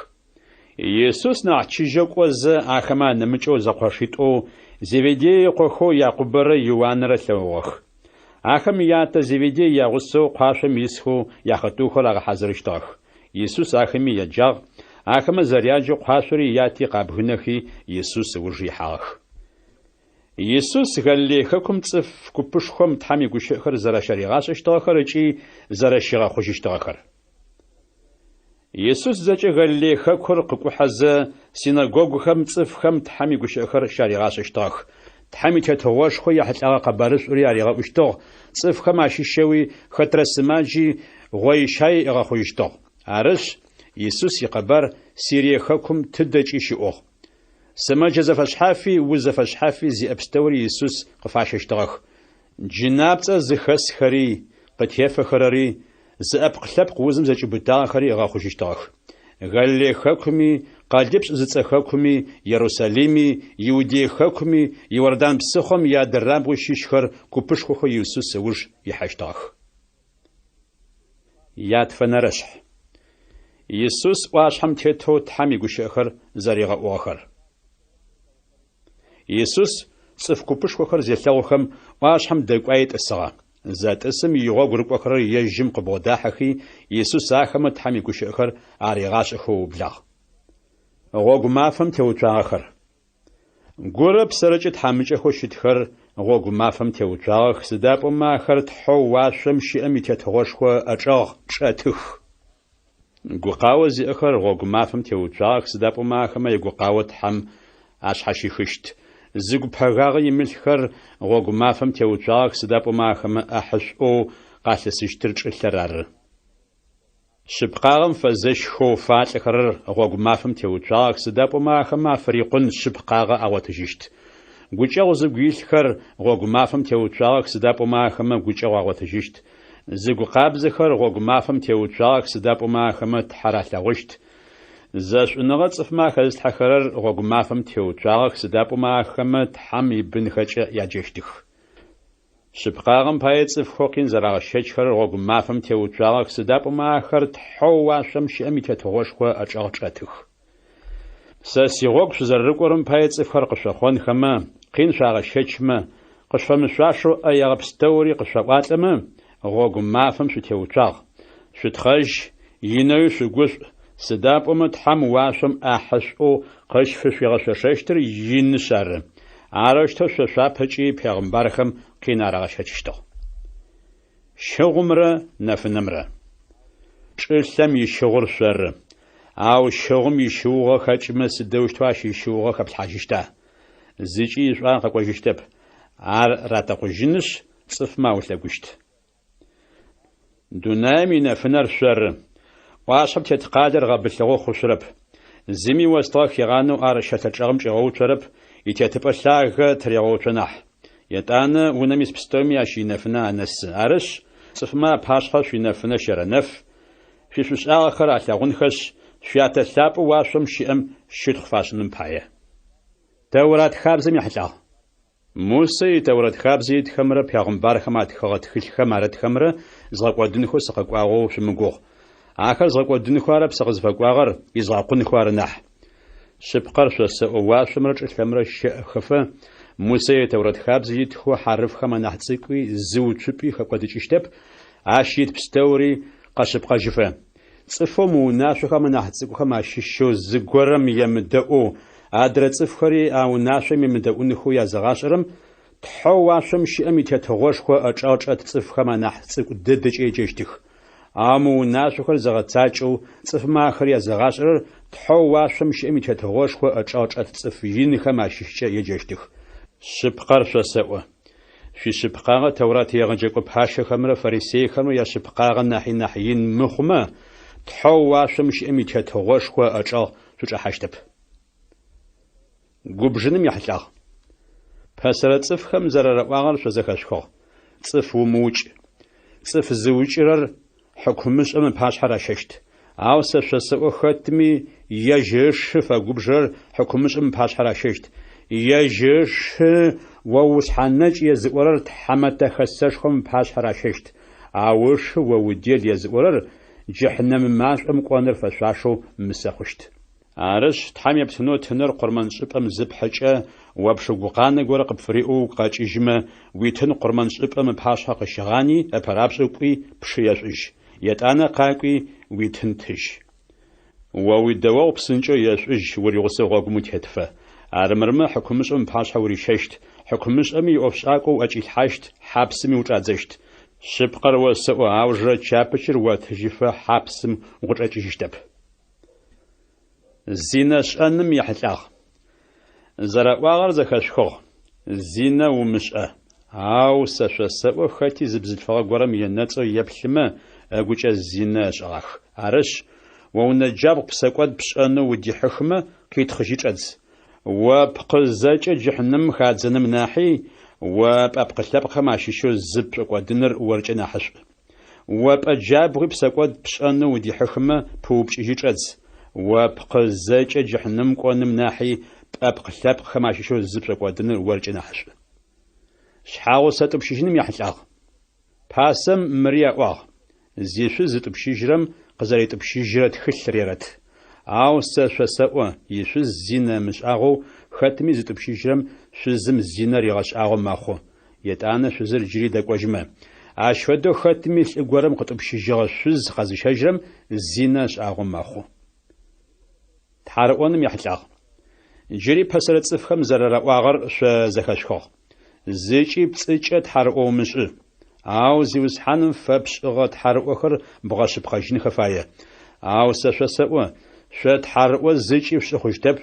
Исус нахь чыжьэу кӏозэ, ахэмэ анэмыкӏэу зэкъошитӏоу Зеведей ыкъохэу Якъубэрэ Иуанрэ ылъэгъугъэх. Ахэм ятэ Зеведей ягъусэу къуашъом исхэу яхъытыухэр агъэхьазырыщтыгъэх. Исус ахэми яджагъ, ахэмэ зэряджэу къуашъори яти къабгынэхи, Исус ыуж ихьагъэх. Исус Галилей хэкум цӏыф купышхом Тхьэм игущыӏэхэр зэрэщаригъашӏэщтыгъэхэр ыкӏи зэрэщигъэхъужьыщтыгъэхэр. Исус зэкӏэ Галилей хэкур къыкӏухьэзэ, синэгогухэм цӏыфхэм Тхьэм игущыӏэхэр щаригъашӏэщтыгъэх, Тхьэм и Тетыгъошхо ехьылӏэгъэ къэбарышӏури аригъэӏущтыгъ, цӏыфхэм ащыщэуи хэтрэ сымаджи гъоищаий ыгъэхъужьыщтыгъ. Арышъ, Исус икъэбар Сирие хэкум тыдэкӏи щыӏугъ. Сымэджэ зэфэшъхьафи уз зэфэшъхьафи зиӏэ пстэури Исус къыфащэщтыгъэх. Джынапцӏэ зыхэсхэри, къытефэхэрэри, зыӏэпкъ-лъэпкъ узым зэкӏиубытагъэхэри ыгъэхъужьыщтыгъэх. Галилей хэкуми, Къэлипшӏ зыцӏэ хэкуми, Ерусалими, Иудей хэкуми, Иордан псыхъом иадырабгъуи щыщхэр купышхохэу Исус ыуж ихьэщтыгъэх. Ятфэнэрэшъхь. Исус ӏуашъхьэм тетэу Тхьэм игущыӏэхэр зэригъэӏугъэхэр. Исус цӏыф купышхохэр зелъэгъухэм, ӏуашъхьэм дэкӏуаи тӏысыгъэ. Зэтӏысым игъогу рыкӏохэрэр ежьым къыбгъодахьэхи, Исус ахэмэ Тхьэм игущыӏэхэр аригъашӏэхэу ыублагъ. Гъогу мафэм теуцуагъэхэр. Гурэ псэрэкӏэ тхьамыкӏэхэу щытхэр гъогу мафэм теуцуагъэх, сыда пӏомэ ахэр Тхьэу уашъом щыӏэм и Тетыгъошхо ыӏэчӏэгъ чӏэтых. Гукъао зиӏэхэр гъогу мафэм теуцуагъэх, сыда пӏомэ ахэмэ ягукъао Тхьэм ашъхьащихыщт. Зыгу пэгагъэ имылъхэр гъогу мафэм теуцуагъэх, сыда пӏомэ ахэмэ ӏахьышӏоу къалъысыщтыр чӏылъэр ары. Шъыпкъагъэм фэзэщхэу фалӏэхэрэр гъогу мафэм теуцуагъэх, сыда пӏомэ ахэмэ афырикъун шъыпкъагъэ агъотыжьыщт. Гукӏэгъу зыгу илъхэр гъогу мафэм теуцуагъэх, сыда пӏомэ ахэмэ гукӏэгъу агъотыжьыщт. Зыгу къабзэхэр гъогу мафэм теуцуагъэх, сыда пӏомэ ахэмэ Тхьэр алъэгъущт. Зэшӏуныгъэ цӏыфмэ ахэзылъхьэхэрэр гъогу мафэм теуцуагъэх, сыда пӏомэ ахэмэ Тхьэм ибынхэкӏэ яджэщтых. Шъыпкъагъэм пае цӏыфхэу къин зэрагъэщэчхэрэр гъогу мафэм теуцуагъэх, сыда пӏомэ ахэр Тхьэу уашъом щыӏэм и Тетыгъошхо ыӏэчӏэгъ чӏэтых. Сэ сигъогу шъузэрэрыкӏорэм пае цӏыфхэр къышъохъонхэмэ, къин шъуагъэщэчмэ, къышъуфэмышъуашэу ӏэегъэ пстэури къышъуаӏуалӏэмэ, гъогу мафэм шъутеуцуагъ. Шъутхъэжь, инэуи шъугушӏу, сыда пӏомэ Тхьэм уашъом ӏахьышӏоу къышъуфигъэшъошэщтыр инышъ ары. Арэущтэу шъо шъуапэкӏи пегъымбархэм къин арагъэщэчыщтыгъ. Щыгъумрэ нэфынэмрэ. Чӏылъэм ищыгъур шъоры. Ау щыгъум ищыугъэ хэкӏымэ сыдэущтэу ащ ищыугъэ хэплъхьажьыщта? Зыкӏи ишӏуагъэ къэкӏожьыщтэп. Ар ратэкъужьынышъ, цӏыфмэ аулъэгущт. Дунаим инэфынэр шъоры. ӏуашъхьэм тет къалэр гъэбылъыгъэу хъушъурэп. Зыми остыгъэ хигъанэу ар щэлъэ чӏэгъым чӏигъэуцорэп, итетыпӏэ лъагэ тырегъэуцо нахь. Етӏанэ унэм ис пстэуми ащ инэфынэ анэсы. Арышъ, цӏыфмэ апашъхьэ шъуинэфынэ щэрэнэф, шъуишӏушӏагъэхэр алъэгъунхэшъ, Шъуятэ лъапӏэу уашъом щыӏэм щытхъу фашӏыным пае. Тэурат хабзэм ехьылӏагъ. Мусэ и Тэурэт хабзэ итхэмрэ пегъымбархэм атхыгъэ тхылъхэм арытхэмрэ згъэкӏодынхэу сыкъэкӏуагъэу шъумыгугъ. Ахэр згъэкӏодынхэу арэп сыкъызфэкӏуагъэр, изгъэкъунхэу ары нахь. Шъыпкъэр шъосэӏо, уашъомрэ чӏылъэмрэ щэӏэхэфэ, Мусэ и Тэурэт хабзэ итхэу хьарыфхэм анахь цӏыкӏуи зы уцупӏи хэкӏодыкӏыщтэп, ащ ит пстэури къэшъыпкъэжьыфэ. Цӏыфэу мы унашъохэм анахь цӏыкӏухэм ащыщэу зыгорэм емыдэӏоу, адрэ цӏыфхэри а унашъом емыдэӏунхэу языгъашӏэрэм, Тхьэу уашъом щыӏэм и Тетыгъошхо ыӏэчӏэгъ чӏэт цӏыфхэм анахь цӏыкӏу дэдэкӏэ еджэщтых. Ау мы унашъохэр зыгъэцакӏэу, цӏыфмэ ахэр языгъашӏэрэр Тхьэу уашъом щыӏэм и Тетыгъошхо ыӏэчӏэгъ чӏэт цӏыф инхэм ащыщкӏэ еджэщтых. Шъыпкъэр шъосэӏо. Шъуишъыпкъагъэ Тэурат егъэджэкӏо пащэхэмрэ фарисейхэмрэ яшъыпкъагъэ нахьи нахь ин мыхъумэ, Тхьэу уашъом щыӏэм и Тетыгъошхо ыӏэчӏэгъ шъучӏэхьащтэп. Губжыным ехьылӏагъ. Пэсэрэ цӏыфхэм зэрараӏуагъэр шъо зэхэшъухыгъ: Цӏыф умыукӏ. Цӏыф зыукӏырэр хьыкумышӏэм ыпашъхьэ ращэщт. Ау сэ шъосэӏо, хэтми ежь ышы фэгубжырэр хьыкумышӏэм ыпашъхьэ ращэщт. Ежь ышы о ушъхьэнэкӏ езыӏорэр Тхьэмэтэ Хэсэшхом ыпашъхьэ ращэщт. Ау ышы о удел езыӏорэр джыхьнэмы машӏом кӏоныр фэшъуашэу мысэ хъущт. Арышъ, Тхьэм ептынэу тыныр къурмэншӏыпӏэм зыпхьыкӏэ, о пшы гукъанэ горэ къыпфыриӏэу угу къэкӏыжьымэ, уитын къурмэншӏыпӏэм ыпашъхьэ къыщыгъани, ыпэрапшӏэу кӏуи, пшы ешӏужь. Етӏанэ къакӏуи, уитын тыжь. О уидэогъу псынкӏэу ешӏужь уригъусэу гъогум утетыфэ. Армырмэ, хьыкумышӏэм ыпашъхьэ урищэщт, хьыкумышӏэми иӏофшӏакӏо уӏэкӏилъхьащт, хьапсыми учӏадзэщт. Шъыпкъэр осэӏо, аужырэ чапычыр отыжьыфэ хьапсым укъычӏэкӏыжьыщтэп. Зинэ шӏэным ехьылӏагъ. Зэраӏуагъэр зэхэшъухыгъ: Зинэ умышӏэ. Ау сэ шъосэӏо, хэти зы бзылъфыгъэ горэм енэцӏэу еплъымэ, ыгукӏэ зинэ ышӏэгъах. Арышъ, о унэ джабгъу псэкӏод пшӏэнэу удихьыхымэ, къитхъыжьи чӏэдз. О пкъы зэкӏэ джыхьнэмым хадзэным нахьи, о пӏэпкъы-лъэпкъхэм ащыщэу зы пшӏокӏодыныр оркӏэ нахьышӏу. О пӏэ джабгъуи псэкӏод пшӏэнэу удихьыхымэ, пыупкӏыжьи чӏэдз. О пкъы зэкӏэ джыхьнэмым кӏоным нахьи, пӏэпкъ-лъэпкъхэм ащыщэу зы пшӏокӏодыныр оркӏэ нахьышӏу. Шъхьагъусэ тӏупщыжьыным ехьылӏагъ. Пасэм мыри аӏуагъ, Зишъуз зытӏупщыжьырэм къызэритӏупщыжьырэ тхылъ рерэт. Ау сэ шъосэӏо, ишъуз зинэ ымышӏагъэу хэтми зытӏупщыжьырэм шъузым зинэ ригъэшӏагъэу мэхъу, етӏанэ шъузыр джыри дэкӏожьымэ. Ащ фэдэу хэтми лӏы горэм къытӏупщыжьыгъэ шъуз къэзыщэжьырэм зинэ ышӏагъэу мэхъу. Тхьарыӏоным ехьылӏагъ. Джыри пэсэрэ цӏыфхэм зэрэраӏуагъэр шъо зэхэшъухыгъ. Зыкӏи пцӏыкӏэ тхьарыӏо умышӏы. Ау Зиусхьаным фэпшӏыгъэ тхьарыӏохэр бгъэшъыпкъэжьынхэ фае. Ау сэ шъосэӏо, шъо тхьарыӏо зыкӏи шъушӏы хъущтэп,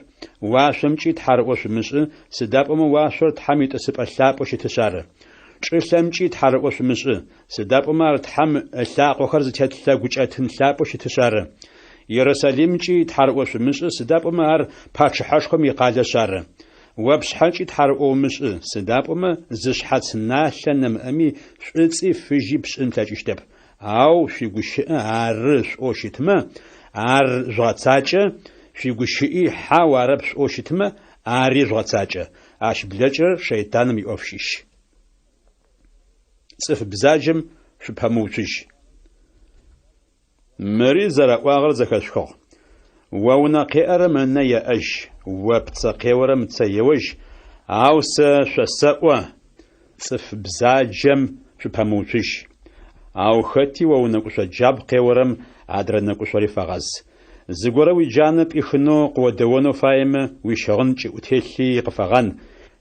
уашъомкӏи тхьарыӏо шъумышӏы, сыда пӏомэ уашъор Тхьэм итӏысыпӏэ лъапӏэу щытышъ ары. Чӏылъэмкӏи тхьарыӏо шъумышӏы, сыда пӏомэ ар Тхьэм ылъакъохэр зытет лъэгукӏэтын лъапӏэу щытышъ ары. Ерусалимкӏи тхьарыӏо шъумышӏы, сыда пӏомэ ар пачъыхьэшхом икъалэшъ ары. О пшъхьэкӏи тхьарыӏо умышӏы, сыда пӏомэ зы шъхьац налъэ нэмыӏэми шӏуцӏи фыжьи пшӏын плъэкӏыщтэп. Ау шъуигущыӏэ ары шъуӏоу щытмэ, ар жъугъэцакӏэ, шъуигущыӏи хьау арэп шъуӏоу щытмэ, ари жъугъэцакӏэ. Ащ блэкӏырэр шэйтаным иӏоф щыщ. Цӏыф бзаджэм шъупэмыуцужь. Мыри зэраӏуагъэр зэхэшъухыгъ. О унэ къеӏэрэм ынэ еӏэжь, о пцэ къеорэм ыцэ еожь, ау сэ шъосэӏо, цӏыф бзаджэм шъупэмыуцужь. Ау хэти о унэкӏушъо джабгъу къеорэм адрэ нэкӏушъори фэгъаз. Зыгорэ уиджанэ пӏихынэу къыодэонэу фаемэ, уищыгъын кӏыӏутелъи къыфэгъан,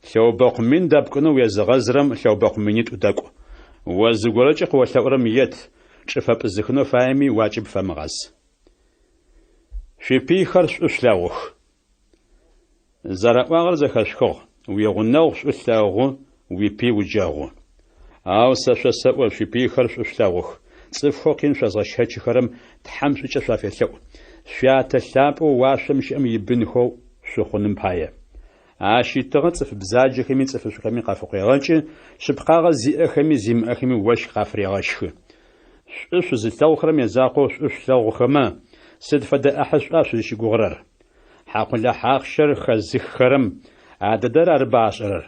лъэубэкъу мин дэпкӏынэу уезыгъэзырэм лъэубэкъу минитӏу дэкӏу. О зыгорэкӏэ къыолъэӏурэм ет, чӏыфэ пӏызыхынэу фаеми уакӏыб фэмыгъаз. Шъуипыйхэр шӏу шъулъэгъух. Зэраӏуагъэр зэхэшъухыгъ, уигъунэгъу шӏу лъэгъу, уипый уджэгъу. Ау сэ шъосэӏо, шъуипыйхэр шӏу шъулъэгъух, цӏыфхэу къин шъозгъэщэчыхэрэм Тхьэм шӏукӏэ шъуафелъэӏу, Шъуятэ лъапӏэу уашъом щыӏэм ибынхэу шъухъуным пае. Ащ итыгъэ цӏыф бзаджэхэми цӏыфышӏухэми къафыкъуегъэкӏы, шъыпкъагъэ зиӏэхэми зимыӏэхэми ощх къафырегъэщхы. Шӏу шъузылъэгъухэрэм язакъоу шӏу шъулъэгъухэмэ, сыд фэдэ ӏахьышӏуа шъузщыгугъырэр? Хьакъулахь ахъщэр хэзыххэрэм а дэдэр арыба ашӏэрэр?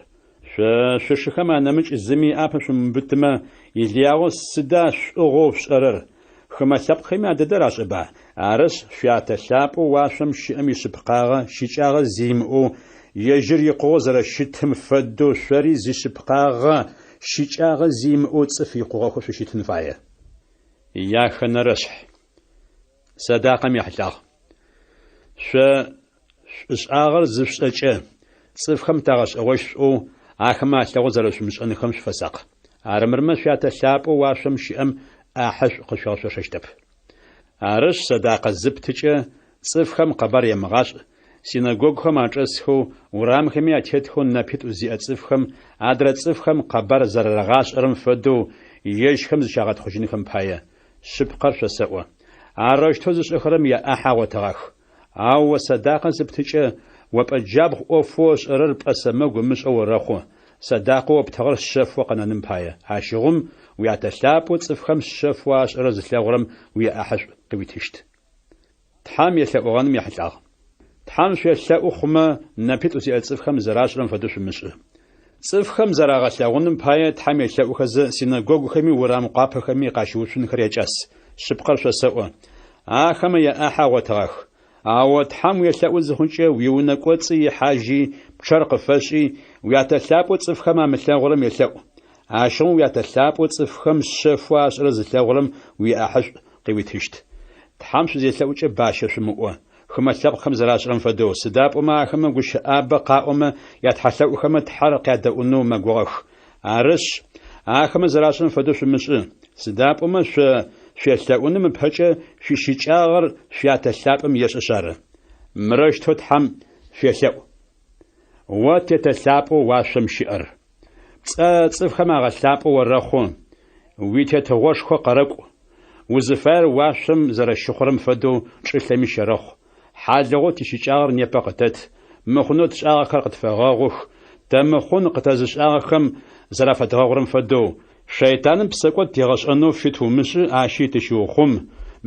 Шъо шъушыхэм анэмыкӏ зыми ыӏапэ шъумыубытымэ, илыягъэу сыда шӏугъэу шъушӏэрэр? Хымэ лъэпкъхэми а дэдэр ашӏэба? Арышъ, Шъуятэ лъапӏэу уашъом щыӏэм ишъыпкъагъэ щыкӏагъэ зи имыӏэу, ежьыр икъугъэу зэрэщытым фэдэу шъори зишъыпкъагъэ щыкӏагъэ зи имыӏэу цӏыф икъугъэхэу шъущытын фае. Яхэнэрэшъхь. Сэдакъэм ехьылӏагъ. Шъо шӏушӏагъэр зышъушӏэкӏэ, цӏыфхэм тагъэшӏэгъощт шъуӏоу, ахэмэ алъэгъоу зэрэшъумышӏэнхэм шъуфэсакъ. Армырмэ Шъуятэ лъапӏэу уашъом щыӏэм ӏахьышӏу къышъуигъэшъошэщтэп. Арышъ, сэдакъэ зыптыкӏэ, цӏыфхэм къэбар емыгъашӏ, синэгогухэм ачӏэсхэу, урамхэми атетхэу нэпитӏу зиӏэ цӏыфхэм адрэ цӏыфхэм къэбар зэрарагъашӏэрэм фэдэу, ежьхэм зыщагъэтхъужьынхэм пае. Шъыпкъэр шъосэӏо, арэущтэу зышӏэхэрэм яӏахь агъотыгъах. Ау о сэдакъэ зыптыкӏэ, о пӏэ джабгъу ӏофэу ышӏэрэр пӏэ сэмэгу ымышӏэу орэхъу, сэдакъэу оптыгъэр шъэфэу къэнэным пае. Ащыгъум Уятэ лъапӏэу цӏыфхэм шъэфэу ашӏэрэр зылъэгъурэм уиӏахьышӏу къыуитыщт. Тхьэм елъэӏугъэным ехьылӏагъ. Тхьэм шъуелъэӏу хъумэ, нэпитӏу зиӏэ цӏыфхэм зэрашӏырэм фэдэу шъумышӏы. Цӏыфхэм зарагъэлъэгъуным пае Тхьэм елъэӏухэзэ, синэгогухэми урам къуапэхэми къащыуцунхэр якӏас. Шъыпкъэр шъосэӏо, ахэмэ яӏахьэ агъотыгъах. Ау о Тхьэм уелъэӏу зыхъукӏэ, уиунэ кӏоцӏы ихьажьи, пчъэр къыфэшӏи, Уятэ лъапӏэу цӏыфхэм амылъэгъурэм елъэӏу. Ащыгъум Уятэ лъапӏэу цӏыфхэм шъэфэу ашӏэрэр зылъэгъурэм уиӏахьышӏу къыуитыщт. Тхьэм шъузелъэӏукӏэ бащэ шъумыӏо, хымэ лъэпкъхэм зэрашӏырэм фэдэу, сыда пӏомэ ахэмэ гущыӏабэ къаӏомэ ятхьэлъэӏухэмэ Тхьэр къядэӏунэу мэгугъэх. Арышъ, ахэмэ зэрашӏырэм фэдэу шъумышӏы, сыда пӏомэ шъо шъуелъэӏуным ыпэкӏэ шъуищыкӏагъэр Шъуятэ лъапӏэм ешӏэшъ ары. Мырэущтэу Тхьэм шъуелъэӏу. О Тетэ лъапӏэу уашъом щыӏэр! Пцӏэ цӏыфхэм агъэлъапӏэу орэхъу, уи Тетыгъошхо къэрэкӏу. Узыфаер уашъом зэрэщыхъурэм фэдэу чӏылъэми щэрэхъу. Хьалыгъоу тищыкӏагъэр непэ къытэт, мыхъунэу тшӏагъэхэр къытфэгъэгъух, тэ мыхъун къытэзышӏагъэхэм зэрафэдгъэгъурэм фэдэу, шэйтаным псэкӏод тигъэшӏэнэу фит умышӏы, ащи тыщыухъум,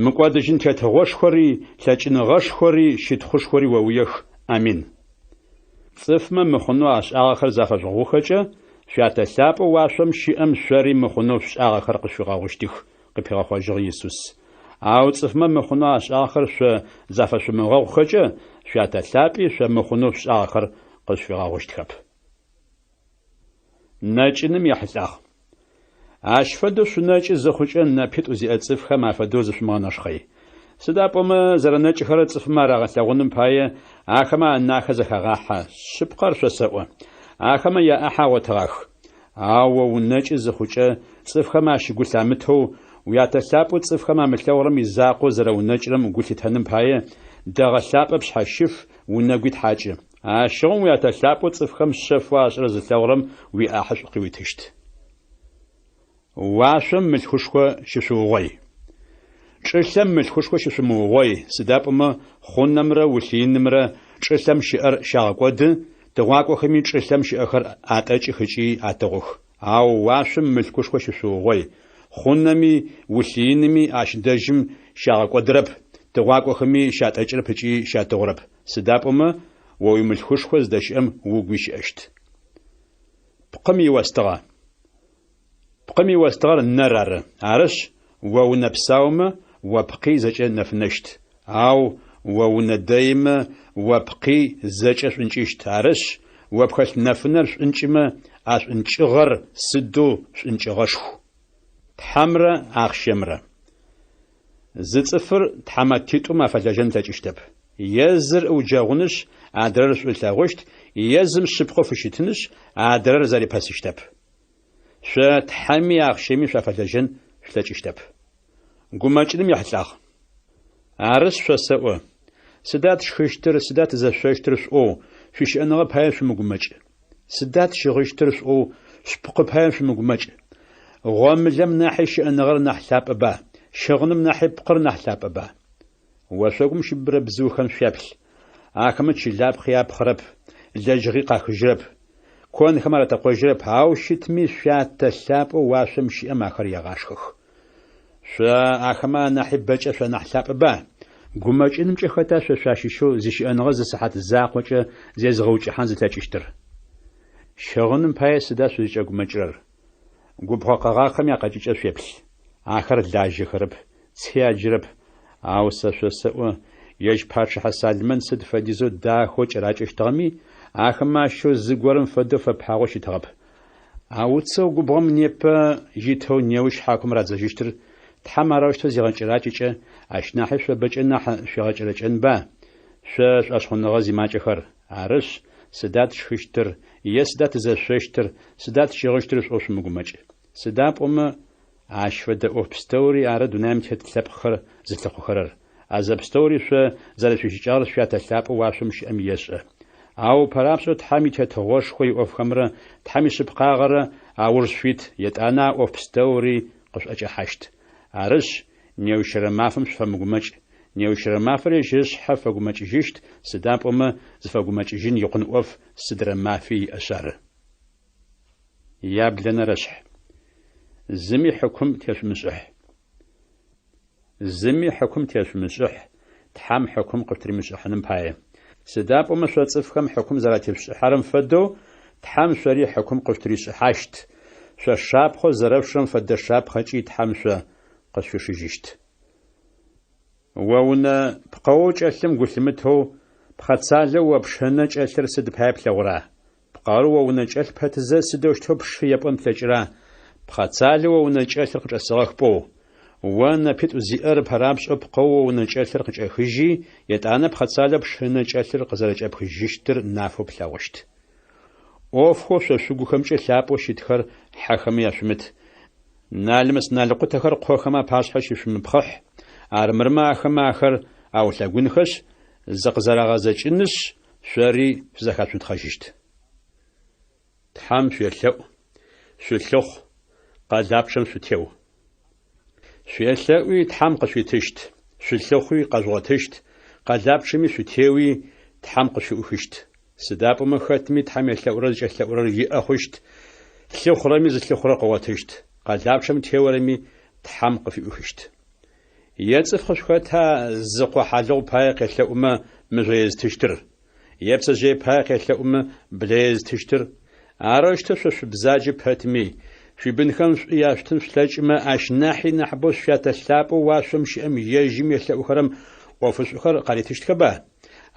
мыкӏодыжьын тетыгъошхори, лъэкӏыныгъэшхори, щытхъушхори оуиех. Амин. Цӏыфмэ мыхъунэу ашӏагъэхэр зафэжъугъэгъухэкӏэ, Шъуятэ лъапӏэу уашъом щыӏэм шъори мыхъунэу шъушӏагъэхэр къышъуфигъэгъущтых, къыпигъэхъожьыгъ Исус. Ау цӏыфмэ мыхъунэу ашӏагъэхэр шъо зафэшъумыгъэгъухэкӏэ, Шъуятэ лъапӏи шъо мыхъунэу шъушӏагъэхэр къышъуфигъэгъущтхэп. Нэкӏыным ехьылӏагъ. Ащ фэдэу шъунэкӏы зыхъукӏэ нэпитӏу зиӏэ цӏыфхэм афэдэу зышъумыгъэнэшхъэй. Сыда пӏомэ зэрэнэкӏыхэрэр цӏыфмэ арагъэлъэгъуным пае ахэмэ анахэ зэхагъахьэ, шъыпкъэр шъосэӏо, ахэмэ яӏахь агъотыгъах. Ау о унэкӏы зыхъукӏэ, цӏыфхэм ащ гу лъамытэу, Уятэ лъапӏэу цӏыфхэм амылъэгъурэм изакъоу зэрэунэкӏырэм гу лъитэным пае, дэгъэ лъапӏэ пшъхьэщыф, унэгуи тхьакӏы. Ащыгъум Уятэ лъапӏэу цӏыфхэм шъэфэу ашӏэрэр зылъэгъурэм уиӏахьышӏу къыуитыщт. Уашъом мылъкушхо щышъуугъой. Чӏылъэм мылъкушхо щышъумыугъой, сыда пӏомэ хъунэмрэ улъыинымрэ чӏылъэм щыӏэр щагъэкӏоды, тыгъуакӏохэми чӏылъэм щыӏэхэр атӏэкӏых ыкӏи атыгъух. Ау уашъом мылъкушхо щышъуугъой, хъунэми улъыиными ащ дэжьым щагъэкӏодырэп, тыгъуакӏохэми щатӏэкӏырэп ыкӏи щатыгъурэп, сыда пӏомэ о уимылъкушхо зыдэщыӏэм угуи щыӏэщт. Пкъым иостыгъэ. Пкъым иостыгъэр нэр ары. Арышъ, о унэ псаумэ, о пкъи зэкӏэ нэфынэщт. Ау о унэ дэимэ, о пкъи зэкӏэ шӏункӏыщт. Арышъ, о пхэлъ нэфынэр шӏункӏымэ, а шӏункӏыгъэр сыдэу шӏункӏыгъэшху! Тхьэмрэ ахъщэмрэ. Зы цӏыфыр тхьамэтитӏум афэлэжьэн ылъэкӏыщтэп. Е зыр ыуджэгъунышъ, адрэр шӏу ылъэгъущт, е зым шъыпкъэу фыщытынышъ, адрэр зэрипэсыщтэп. Шъо Тхьэми ахъщэми шъуафэлэжьэн шъулъэкӏыщтэп. Гумэкӏыным ехьылӏагъ. Арышъ, шъосэӏо, сыда тшхыщтыр, сыда тызэшъощтыр шъуӏоу, шъуищыӏэныгъэ пае шъумыгумэкӏ. Сыда тщыгъыщтыр шъуӏоу, шъупкъы пае шъумыгумэкӏ. Гъомылэм нахьи щыӏэныгъэр нахь лъапӏэба, щыгъыным нахьи пкъыр нахь лъапӏэба? Ошъогум щыбыбырэ бзыухэм шъуяплъ. Ахэмэ чылапхъи апхъырэп, лэжьыгъи къахыжьырэп, конхэм аратэкъожьырэп, ау щытми Шъуятэ лъапӏэу уашъом щыӏэм ахэр егъашхэх. Шъо ахэмэ анахьи бэкӏэ шъуанахь лъапӏэба? Гумэкӏынымкӏэ хэта шъо шъуащыщэу зищыӏэныгъэ зы сыхьат закъокӏэ зезыгъэукӏыхьан зылъэкӏыщтыр? Щыгъыным пае сыда шъузыкӏэгумэкӏырэр? Губгъо къэгъагъхэм якъэкӏыкӏэ шъуеплъ. Ахэр лажьэхэрэп, ци аджырэп. Ау сэ шъосэӏо, ежь пачъыхьэ Салмэн сыд фэдизэу дахэу кӏэракӏэщтыгъэми, ахэмэ ащыщэу зыгорэм фэдэу фэпагъэу щытыгъэп. А уцэу губгъом непэ итэу неущ хьакум радзэжьыщтыр Тхьэм арэущтэу зигъэкӏэракӏэкӏэ, ащ нахьи шъо бэкӏэ нахь шъуигъэкӏэрэкӏэнба, шъо шӏошъхъуныгъэ зимакӏэхэр? Арышъ, сыда тшхыщтыр, е сыда тызэшъощтыр, сыда тщыгъыщтыр шъуӏоу шъумыгумэкӏ. Сыда пӏомэ ащ фэдэ ӏоф пстэури ары дунаим тет лъэпкъхэр зылъыхъухэрэр. А зэпстэури шъо зэрэшъуищыкӏагъэр Шъуятэ лъапӏэу уашъом щыӏэм ешӏэ. Ау ыпэрапшӏэу Тхьэм и Тетыгъошхо иӏофхэмрэ Тхьэм ишъыпкъагъэрэ ауж шъуит, етӏанэ а ӏоф пстэури къышъуӏэкӏэхьащт. Арышъ, неущырэ мафэм шъуфэмыгумэкӏ. Неущырэ мафэр ежь ышъхьэ фэгумэкӏыжьыщт, сыда пӏомэ зыфэгумэкӏыжьын икъун ӏоф сыдрэ мафи иӏэшъ ары. Яблэнэрэшъхь. Зыми хьыкум тешъумышӏыхь. Зыми хьыкум тешъумышӏыхь, Тхьэм хьыкум къышъутыримышӏыхьаным пае. Сыда пӏомэ шъо цӏыфхэм хьыкум зэратешъушӏыхьэрэм фэдэу, Тхьэм шъори хьыкум къышъутыришӏыхьащт, шъо шапхъэу зэрэшъушырэм фэдэ шапхъэкӏи Тхьэм шъо къышъуишыжьыщт. О унэ пкъэоу кӏэлъым гу лъымытэу, пхъэцалэу о пшы ынэ кӏэлъыр сыд пае плъэгъура? Пкъэур о унэ кӏэлъ пэтызэ, сыдэущтэу пшы епӏон плъэкӏыра: Пхъэцалэу о унэ кӏэлъыр къычӏэсэгъэх пӏоу? О нэпитӏу зиӏэр ыпэрапшӏэу пкъэоу о унэ кӏэлъыр къыкӏэхыжьи, етӏанэ пхъэцалэу пшы ынэ кӏэлъыр къызэрэкӏэпхыжьыщтыр нафэу плъэгъущт. ӏофхэу шъо шъугухэмкӏэ лъапӏэу щытхэр хьэхэмэ яшъумыт, налмэс-налкъутэхэр къохэмэ апашъхьэ щышъумыпхъыхь, армырмэ ахэмэ ахэр аулъэгунхэшъ, зыкъызэрагъэзэкӏынышъ, шъори шъузэхацунтхъэжьыщт. Тхьэм шъуелъэӏу, шъулъыхъу, къэлапчъэм шъутеу. Шъуелъэӏуи, Тхьэм къышъуитыщт, шъулъыхъуи, къэжъугъотыщт, къэлапчъэми шъутеуи, Тхьэм къышъуфыӏухыщт. Сыда пӏомэ хэтми Тхьэм елъэӏурэр зыкӏэлъэӏурэр иӏэ хъущт, лъыхъурэми зылъыхъурэр къыгъотыщт, къэлапчъэм теорэми Тхьэм къыфыӏуихыщт. Е цӏыф къышъухэта зы къо хьалыгъу пае къелъэӏумэ мыжъо езытыщтыр? Е пцэжъые пае къелъэӏумэ блэ езытыщтыр? Арэущтэу шъо шъубзаджэ пэтми, шъуибынхэм шӏу яшъутын шъулъэкӏымэ, ащ нахьи нахьыбэу шъуятэ лъапӏэу уашъом щыӏэм ежьым елъэӏухэрэм ӏофышӏухэр къаритыщтхэба?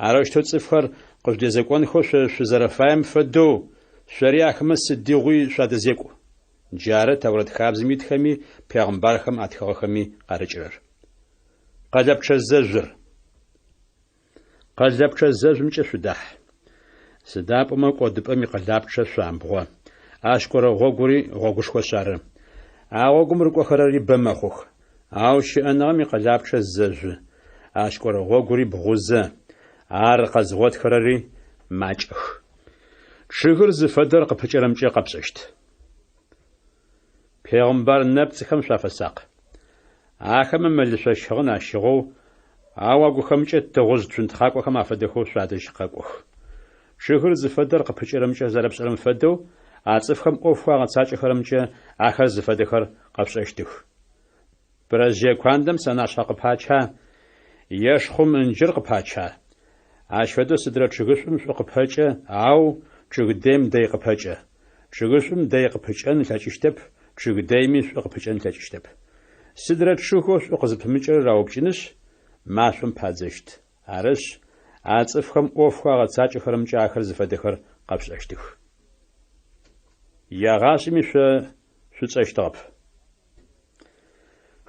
Арэущтэу цӏыфхэр къыжъудэзекӏонхэу шъо шъузэрэфаем фэдэу, шъори ахэмэ сыдигъуи шъуадэзекӏу. Джары Тэурэт хабзэм итхэми пегъымбархэм атхыгъэхэми къарыкӏырэр. Къэлэпчъэ зэжъур. Къэлэпчъэ зэжъумкӏэ шъудахь. Сыда пӏомэ кӏодыпӏэм икъэлапчъэ шъуамбгъо, ащ кӏорэ гъогури гъогушхошъ ары. А гъогум рыкӏохэрэри бэ мэхъух. Ау щыӏэныгъэм икъэлапчъэ зэжъу, ащ кӏорэ гъогури бгъузэ, ар къэзгъотхэрэри макӏэх. Чъыгыр зыфэдэр къыпыкӏэрэмкӏэ къэпшӏэщт. Пегъымбар нэпцӏхэм шъуафэсакъ. Ахэмэ мэлышъо щыгъын ащыгъэу, ау агухэмкӏэ тыгъужъ цунтхъакӏохэм афэдэхэу шъуадэжь къэкӏох. Чъыгыр зыфэдэр къыпыкӏэрэмкӏэ зэрэпшӏэрэм фэдэу, а цӏыфхэм ӏофхэу агъэцакӏэхэрэмкӏэ ахэр зыфэдэхэр къэпшӏэщтых. Пырэжъые куандэм сэнашъхьэ къыпача е шхъум ынджыр къыпача? Ащ фэдэу сыдрэ чъыгышӏум шӏу къыпэкӏэ, ау чъыг дэим дэй къыпэкӏэ. Чъыгышӏум дэй къыпыкӏэн ылъэкӏыщтэп, чъыг дэйми шӏу къыпыкӏэн ылъэкӏыщтэп. Сыдрэ чъыгэу шӏу къызыпымыкӏэрэр раупкӏынышъ, машӏом падзэщт. Арышъ, а цӏыфхэм ӏофхэу агъэцакӏэхэрэмкӏэ ахэр зыфэдэхэр къэпшӏэщтых. Егъашӏэми шъо шъутшӏэщтыгъэп.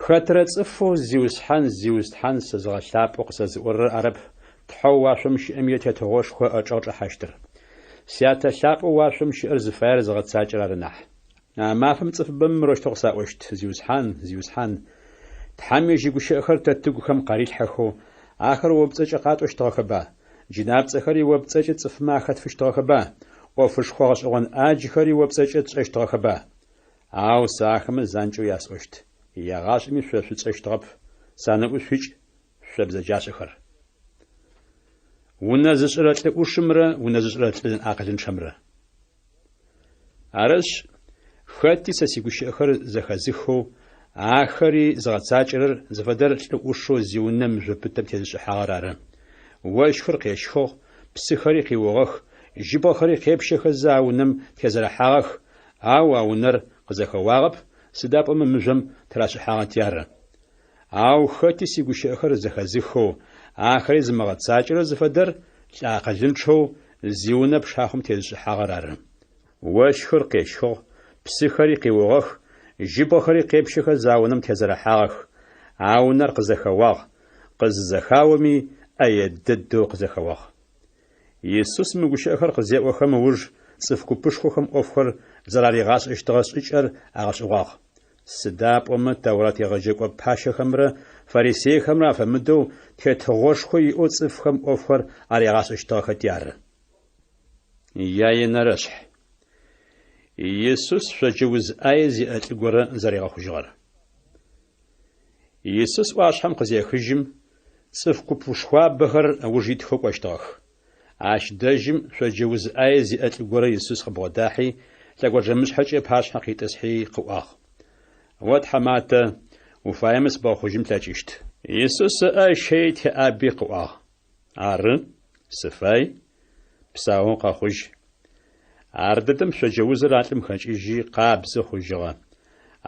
Хэтрэ цӏыфэу Зиусхьан, Зиусхьан сэзыгъэлъапӏэу къысэзыӏорэр арэп Тхьэу уашъом щыӏэм и Тетыгъошхо ыӏэчӏэгъ чӏэхьащтыр. Сятэ лъапӏэу уашъом щыӏэр зыфаер зыгъэцакӏэрэр ары нахь. А мафэм цӏыфыбэмэ мырэущтэу къысаӏощт, Зиусхьан, Зиусхьан, Тхьэм ежь игущыӏэхэр тэ тыгухэм къарилъхьэхэу, ахэр о пцӏэкӏэ къатӏощтыгъэхэба, джынапцӏэхэри о пцӏэкӏэ цӏыфмэ ахэтфыщтыгъэхэба, ӏофышхо гъэшӏэгъон ӏаджхэри о пцӏэкӏэ тшӏэщтыгъэхэба? Ау сэ ахэмэ занкӏэу ясӏощт, Егъашӏэми шъо шъутшӏэщтыгъэп, санэӏу шъуикӏ, шъо бзэджашӏэхэр. Унэ зышӏырэ лӏы ӏушымрэ унэ зышӏырэ лӏы акъылынчъэмрэ. Арышъ, хэти сэ сигущыӏэхэр зэхэзыхэу, ахэри зыгъэцакӏэрэр зыфэдэр лӏы ӏушэу зиунэ мыжъо пытэм тезышӏыхьагъэр ары. Ощхыр къещхыгъ, псыхэри къиугъэх, жьыбгъэхэри къепщэхэзэ а унэм тезэрэхьагъэх, ау а унэр къызэхэуагъэп, сыда пӏомэ мыжъом тырашӏыхьагъэти ары. Ау хэти сигущыӏэхэр зэхэзыхэу, ахэри зымыгъэцакӏэрэр зыфэдэр лӏы акъылынчъэу зиунэ пшахъом тезышӏыхьагъэр ары. Ощхыр къещхыгъ, псыхэри къиугъэх, жьыбгъэхэри къепщэхэзэ а унэм тезэрэхьагъэх, а унэр къызэхэуагъ, къызызэхаоми ӏэе дэдэу къызэхэуагъ. Исус мы гущыӏэхэр къызеӏохэм ыуж цӏыф купышхохэм ӏофхэр зэраригъашӏэщтыгъэ шӏыкӏэр агъэшӏэгъуагъ. Сыда пӏомэ Тэурат егъэджэкӏо пащэхэмрэ фарисейхэмрэ афэмыдэу тетыгъошхо иӏэу цӏыфхэм ӏофхэр аригъашӏэщтыгъэхэти ары. Яенэрэшъхь. Исус шъоджэ уз ӏае зиӏэ лӏы горэ зэригъэхъужьыгъэр. Исус ӏуашъхьэм къызехыжьым, цӏыф купышхуабэхэр ыуж итхэу кӏощтыгъэх. Ащ дэжьым шъоджэ уз ӏае зиӏэ лӏы горэ Исус къыбгъодахьи, лъэгонджэмышъхьэкӏэ ыпашъхьэ къитӏысхьи къыӏуагъ, О тхьаматэ, уфаемэ сыбгъэхъужьын плъэкӏыщт. Исус ыӏэ ыщэий теӏаби къыӏуагъ, Ары, сыфай, псаоу къэхъужь. Ардэдэм шъоджэ узыр а лӏым хэкӏыжьи, къабзэ хъужьыгъэ.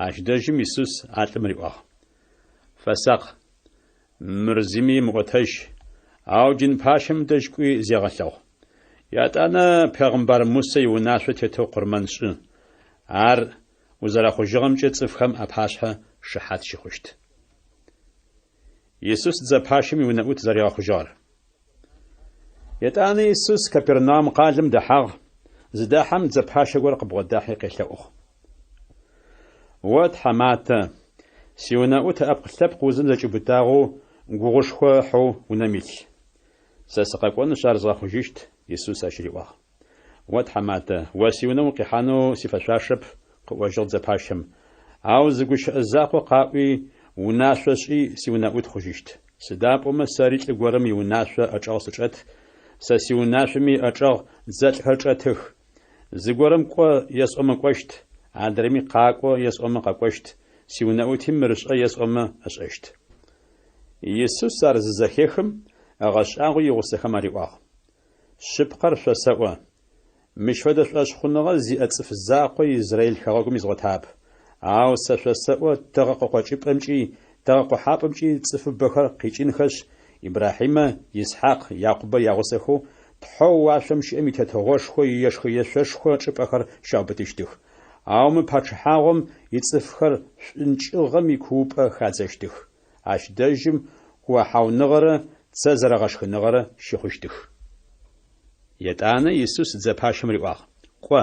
Ащ дэжьым Исус а лӏым риӏуагъ, Фэсакъ! Мыр зыми емыӏотэжь, ау дин пащэм дэжь кӏуи зегъэлъэгъу. Етӏанэ пегъымбар Мусэ иунашъо тетэу къурмэн шӏы. Ар узэрэхъужьыгъэмкӏэ цӏыфхэм апашъхьэ шыхьат щыхъущт. Исус дзэ пащэм иунэӏут зэригъэхъужьыгъэр. Етӏанэ Исус Капернаум къалэм дэхьагъ, зыдахьэм дзэ пащэ горэ къыбгъодахьи къелъэӏугъ. О, тхьаматэ, сиунэӏут ыӏэпкъ-лъэпкъ узым зэкӏиубытагъэу, гугъушхо ыхьэу унэм илъ. Сэ сыкъэкӏонышъ ар згъэхъужьыщт, Исус ащ риӏуагъ. О, тхьаматэ, о сиунэ укъихьанэу сифэшъуашэп, къыӏожьыгъ дзэпащэм. Ау зы гущыӏэ закъо къаӏуи, унашъо шӏи, сиунэӏут хъужьыщт. Сыда пӏомэ сэри лӏы горэм иунашъо ыӏэчӏэгъ сычӏэт, сэ сиунашъоми ыӏэчӏэгъ дзэлӏхэр чӏэтых. Зыгорэм кӏо есӏомэ кӏощт, адрэми къакӏо есӏомэ къэкӏощт, сиунэӏути мыр шӏэ есӏомэ ышӏэщт. Исус ар зызэхехым, ыгъэшӏагъуи игъусэхэм ариӏуагъ. Шъыпкъэр шъосэӏо, мыщ фэдэ шӏошъхъуныгъэ зиӏэ цӏыф закъо Израил хэгъэгум изгъотагъэп. Ау сэ шъосэӏо, тыгъэ къыкъокӏыпӏэмкӏи тыгъэ къохьапӏэмкӏи цӏыфыбэхэр къикӏынхэшъ, Ибрахьимэ, Исхьакъ, Якъубэ ягъусэхэу Тхьэу уашъом щыӏэм и Тетыгъошхо иешхэ-ешъошхо чӏыпӏэхэр щаубытыщтых. Ау мы пачъыхьагъом ицӏыфхэр шӏункӏыгъэм икуупӏэ хадзэщтых. Ащ дэжьым куохьауныгъэрэ цэ зэрэгъэшхыныгъэрэ щыхъущтых. Етӏанэ Исус дзэ пащэм риӏуагъ, Кӏо,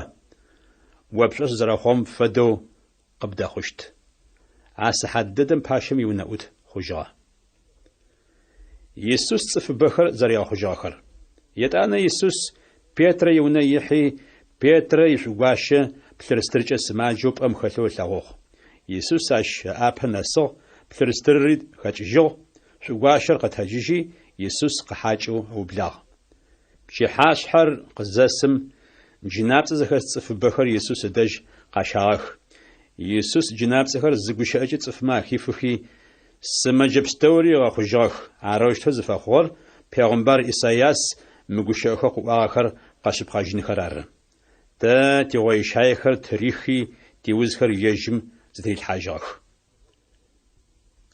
о пшӏошъ зэрэхъугъэм фэдэу къыбдэхъущт. А сыхьат дэдэм пащэм иунэӏут хъужьыгъэ. Исус цӏыфыбэхэр зэригъэхъужьыгъэхэр. Етӏанэ Исус Петрэ иунэ ихьи, Петрэ ишӏугуащэ плъырстыркӏэ сымаджэу пӏэм хэлъэу ылъэгъугъ. Исус ащ ыӏапэ нэсыгъ, плъырстырри хэкӏыжьыгъ, шӏугуащэр къэтэджыжьи, Исус къыхьакӏэу ыублагъ. Пчыхьашъхьэр къызэсым, джынапцӏэ зыхэс цӏыфыбэхэр Исус ыдэжь къащагъэх. Исус джынапцӏэхэр зы гущыӏэкӏэ цӏыфмэ ахифыхи, сымэджэ пстэури ыгъэхъужьыгъэх. Арэущтэу зыфэхъугъэр пегъымбар Исайас мы гущыӏэхэу къыӏуагъэхэр къэшъыпкъэжьынхэр ары. Тэ тигъойщаехэр тырихи, тиузхэр ежьым зытырилъхьажьыгъэх.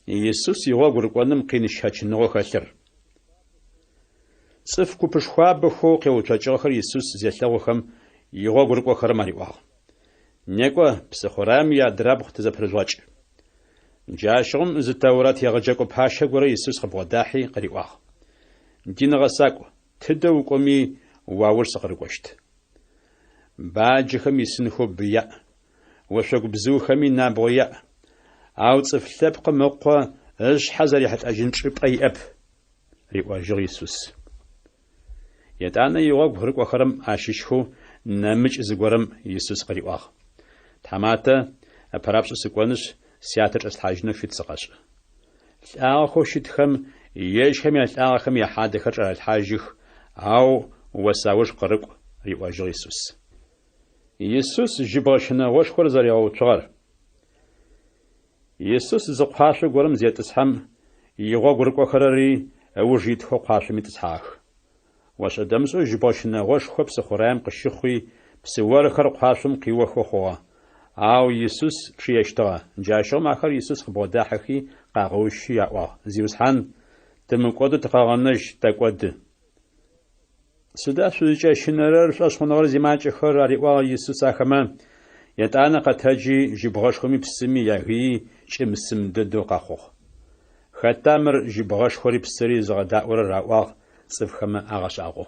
Исус игъогу рыкӏоным къин щэчыныгъэу хэлъыр. Цӏыф купышхуабэхэу къеуцокӏыгъэхэр Исус зелъэгъухэм, игъогу рыкӏохэрэм ариӏуагъ. Некӏо, псыхъураем иадрабгъу тызэпырыжъугъэкӏ. Джащыгъум зы Тэурат егъэджэкӏо пащэ горэ Исус къыбгъодахьи къыриӏуагъ. Дин гъэсакӏу, тыдэ укӏоми, уауж сыкъырыкӏощт. Баджэхэм исынхэу бы яӏ, ошъогу бзыухэми набгъо яӏ, ау Цӏыф Лъэпкъым Ыкъо ышъхьэ зэрихьылӏэжьын чӏыпӏэ иӏэп, риӏожьыгъ Исус. Етӏанэ игъогу рыкӏохэрэм ащыщхэу нэмыкӏ зыгорэм Исус къыриӏуагъ, Тхьаматэ, ыпэрапшӏэ сыкӏонышъ, сятэ чӏэслъхьажьынэу фит сыкъэшӏ. Лӏагъэхэу щытхэм ежьхэм ялӏагъэхэм яхьадэхэр чӏарэлъхьажьых, ау о сауж къырыкӏу, риӏожьыгъ Исус. Исус жьыбгъэ щынэгъошхор зэригъэуцугъэр. Исус зы кхъуашъо горэм зетӏысхьэм, игъогу рыкӏохэрэри ыуж итхэу кхъуашъом итӏысхьагъэх. Ошӏэ-дэмышӏэу жьыбгъэ щынэгъошхо псыхъураем къыщыхъуи, псы орхэр кхъуашъом къиохэу хъугъэ. Ау Исус чъыещтыгъэ. Джащыгъум ахэр Исус къыбгъодахьэхи, къагъэущи аӏуагъ, Зиусхьан, тымыкӏодэу тыкъэгъэнэжь, тэкӏоды. Сыда шъузыкӏэщынэрэр, шӏошъхъуныгъэр зимакӏэхэр? ариӏуагъ Исус ахэмэ. Етӏанэ къэтэджи, жьыбгъэшхоми псыми ягыий, кӏым-сым дэдэу къэхъугъ. Хэта мыр жьыбгъэшхори псыри зыгъэдаӏорэр? аӏуагъ цӏыфхэмэ агъэшӏагъоу.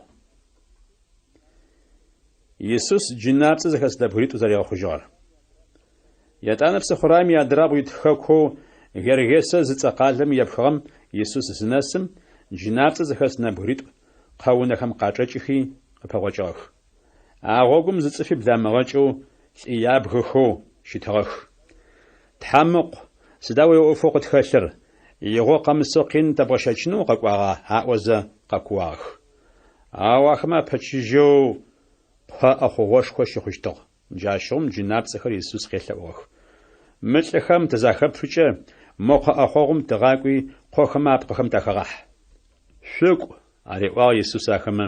Исус джынапцӏэ зыхэс нэбгыритӏу зэригъэхъужьыгъэр. Етӏанэ псыхъураем иадрабгъу ит хэкоу Гергесэ зыцӏэ къалэм епхыгъэм Исус зынэсым, джынапцӏэ зыхэс нэбгыритӏу къэунэхэм къачӏэкӏыхи къыпэгъокӏыгъэх. А гъогум зы цӏыфи бламыгъэкӏэу лӏы ябгэхэу щытыгъэх. Тхьэм Ыкъу, сыда о уиӏофэу къытхэлъыр? Игъо къэмысэу къин тэбгъэщэчынэу укъэкӏуагъа? аӏозэ къэкууагъэх. Ау ахэмэ апэчыжьэу къо ӏэхъогъошхо щыхъущтыгъ. Джащыгъум джынапцӏэхэр Исус къелъэӏугъэх. Мы лӏыхэм тызахэпфыкӏэ, мо къо ӏэхъогъум тыгъакӏуи, къохэмэ апкъыхэм тахэгъахь. Шъукӏу, ариӏуагъ Исус ахэмэ.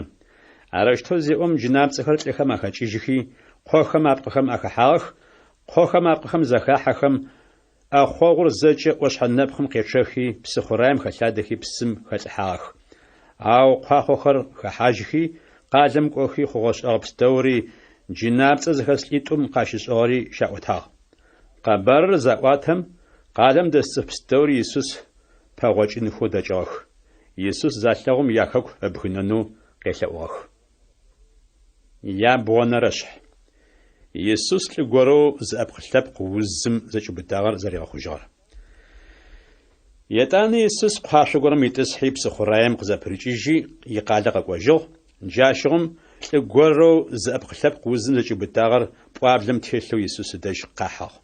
Арэущтэу зеӏом, джынапцӏэхэр лӏыхэм ахэкӏыжьыхи, къохэм апкъыхэм ахэхьагъэх, къохэм апкъыхэм захахьэхэм, ӏэхъогъур зэкӏэ ӏошъхьэ нэпкъым къечъэхи, псыхъураем хэлъадэхи псым хэлӏыхьагъэх. Ау куахъохэр хэхьажьхи, къалэм кӏохи хъугъэ-шӏэгъэ пстэури, джынапцӏэ зыхэс лӏитӏум къащышӏыгъэри щаӏотагъ. Къэбарыр заӏуатэм, къалэм дэс цӏыф пстэури Исус пэгъокӏынхэу дэкӏыгъэх. Исус залъэгъум яхэку ыбгынэнэу къелъэӏугъэх. Ябгъонэрэшъхь. Исус лӏы горэу зыӏэпкъ-лъэпкъ узым зэкӏиубытагъэр зэригъэхъужьыгъэр. Етӏанэ Исус куашъо горэм итӏысхьи псыхъураем къызэпырыкӏыжьи икъалэ къэкӏожьыгъ, джащыгъум лӏы горэу зыӏэпкъ-лъэпкъ узым зэкӏиубытагъэр пӏуаблэм телъэу Исус ыдэжь къахьыгъ.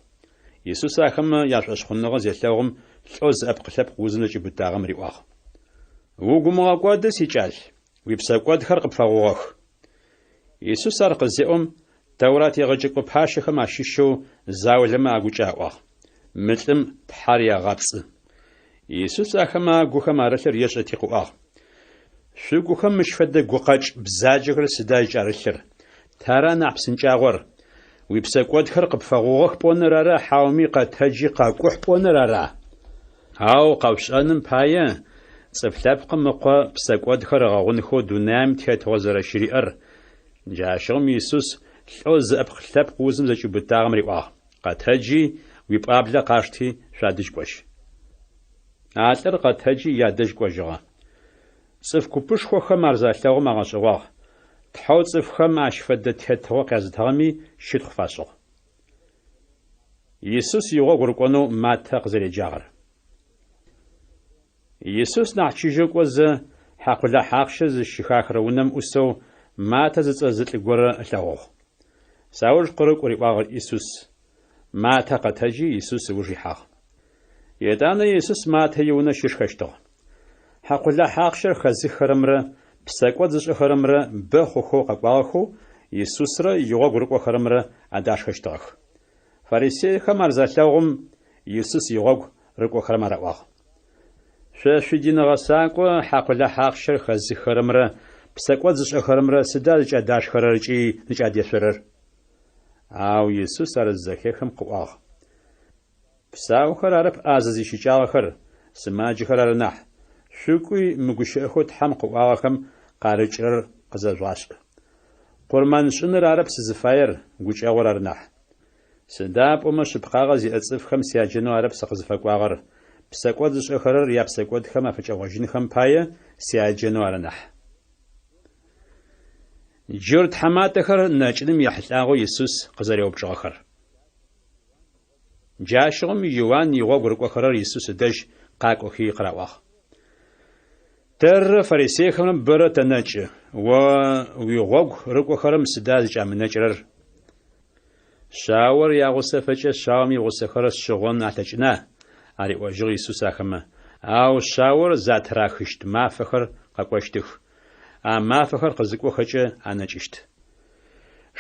Исус ахэмэ яшӏошъхъуныгъэ зелъэгъум, лӏэу зыӏэпкъ-лъэпкъ узым зэкӏиубытагъэм риӏуагъ. Угу умыгъэкӏоды, сикӏал, уипсэкӏодхэр къыпфэгъугъэх. Исус ар къызеӏом, Тэурат егъэджэкӏо пащэхэм ащыщэу заулэмэ агукӏэ аӏуагъ, Мы лӏым Тхьэр егъэпцӏы. Исус ахэмэ агухэм арылъыр ешӏэти къыӏуагъ, Шъугухэм мыщ фэдэ гукъэкӏ бзаджэхэр сыда зыкӏарылъыр? Тара нахь псынкӏагъор, уипсэкӏодхэр къыпфэгъугъэх пӏоныр ара хьауми къэтэджи къэкӏухь пӏоныр ара? Ау къэшъушӏэным пае, Цӏыф Лъэпкъым Ыкъо псэкӏодхэр ыгъэгъунхэу дунаим тетыгъо зэрэщыриӏэр, Джащыгъум Исус лӏэу зыӏэпкъ-лъэпкъ узым зэкӏиубытагъэм риӏуагъ, Къэтэджи, уипӏуаблэ къашти, шъуадэжь кӏожь. А лӏыр къэтэджи ядэжь кӏожьыгъэ. Цӏыф купышхохэм ар залъэгъум агъэшӏэгъуагъ, Тхьэу цӏыфхэм ащ фэдэ тетыгъо къязытыгъэми щытхъу фашӏыгъ. Исус игъогу рыкӏонэу Маттэ къызэреджагъэр. Исус нахь чыжьэу кӏозэ, хьакъулахь ахъщэ зыщыхахырэ унэм ӏусэу Маттэ зыцӏэ зы лӏы горэ ылъэгъугъ. Сауж къырыкӏу, риӏуагъ Исус. Маттэ къэтэджи, Исус ыуж ихьагъ. Етӏанэ Исус Маттэ иунэ щышхэщтыгъ. Хьакъулахь ахъщэр хэзыххэрэмрэ псэкӏод зышӏэхэрэмрэ бэ хъухэу къэкӏуагъэхэу Исусрэ игъогу рыкӏохэрэмрэ адашхэщтыгъэх. Фарисейхэм ар залъэгъум, Исус игъогу рыкӏохэрэм араӏуагъ. Шъо шъуидин гъэсакӏо хьакъулахь ахъщэр хэзыххэрэмрэ псэкӏод зышӏэхэрэмрэ сыда зыкӏадашхэрэр ыкӏи зыкӏадешъорэр? Ау Исус ар зызэхехым къыӏуагъ. Псаухэр арэп ӏазэ зищыкӏагъэхэр, сымаджэхэр ары нахь. Шъукӏуи, мы гущыӏэхэу Тхьэм къыӏуагъэхэм къарыкӏырэр къызэжъугъашӏ. Къурмэн шӏыныр арэп сызыфаер, гукӏэгъур ары нахь. Сыда пӏомэ шъыпкъагъэ зиӏэ цӏыфхэм сяджэнэу арэп сыкъызыфэкӏуагъэр, псэкӏод зышӏэхэрэр япсэкӏодхэм афыкӏэгъожьынхэм пае сяджэнэу ары нахь. Джурт тхьаматэхэр нэкӏыным ехьылӏагъэу Исус къызэреупчӏыгъэхэр. Джащыгъум Иуан игъогу рыкӏохэрэр Исус ыдэжь къакӏохи къыраӏуагъ. Тэррэ фарисейхэмрэ бэрэ тэнэкӏы, о уигъогу рыкӏохэрэм сыда зыкӏамынэкӏырэр? Шъаор ягъусэфэкӏэ шъаом игъусэхэр шъыгъон алъэкӏына? ариӏожьыгъ Исус ахэмэ. Ау шъаор затырахыщт мафэхэр къэкӏощтых. А мафэхэр къызыкӏохэкӏэ анэкӏыщт.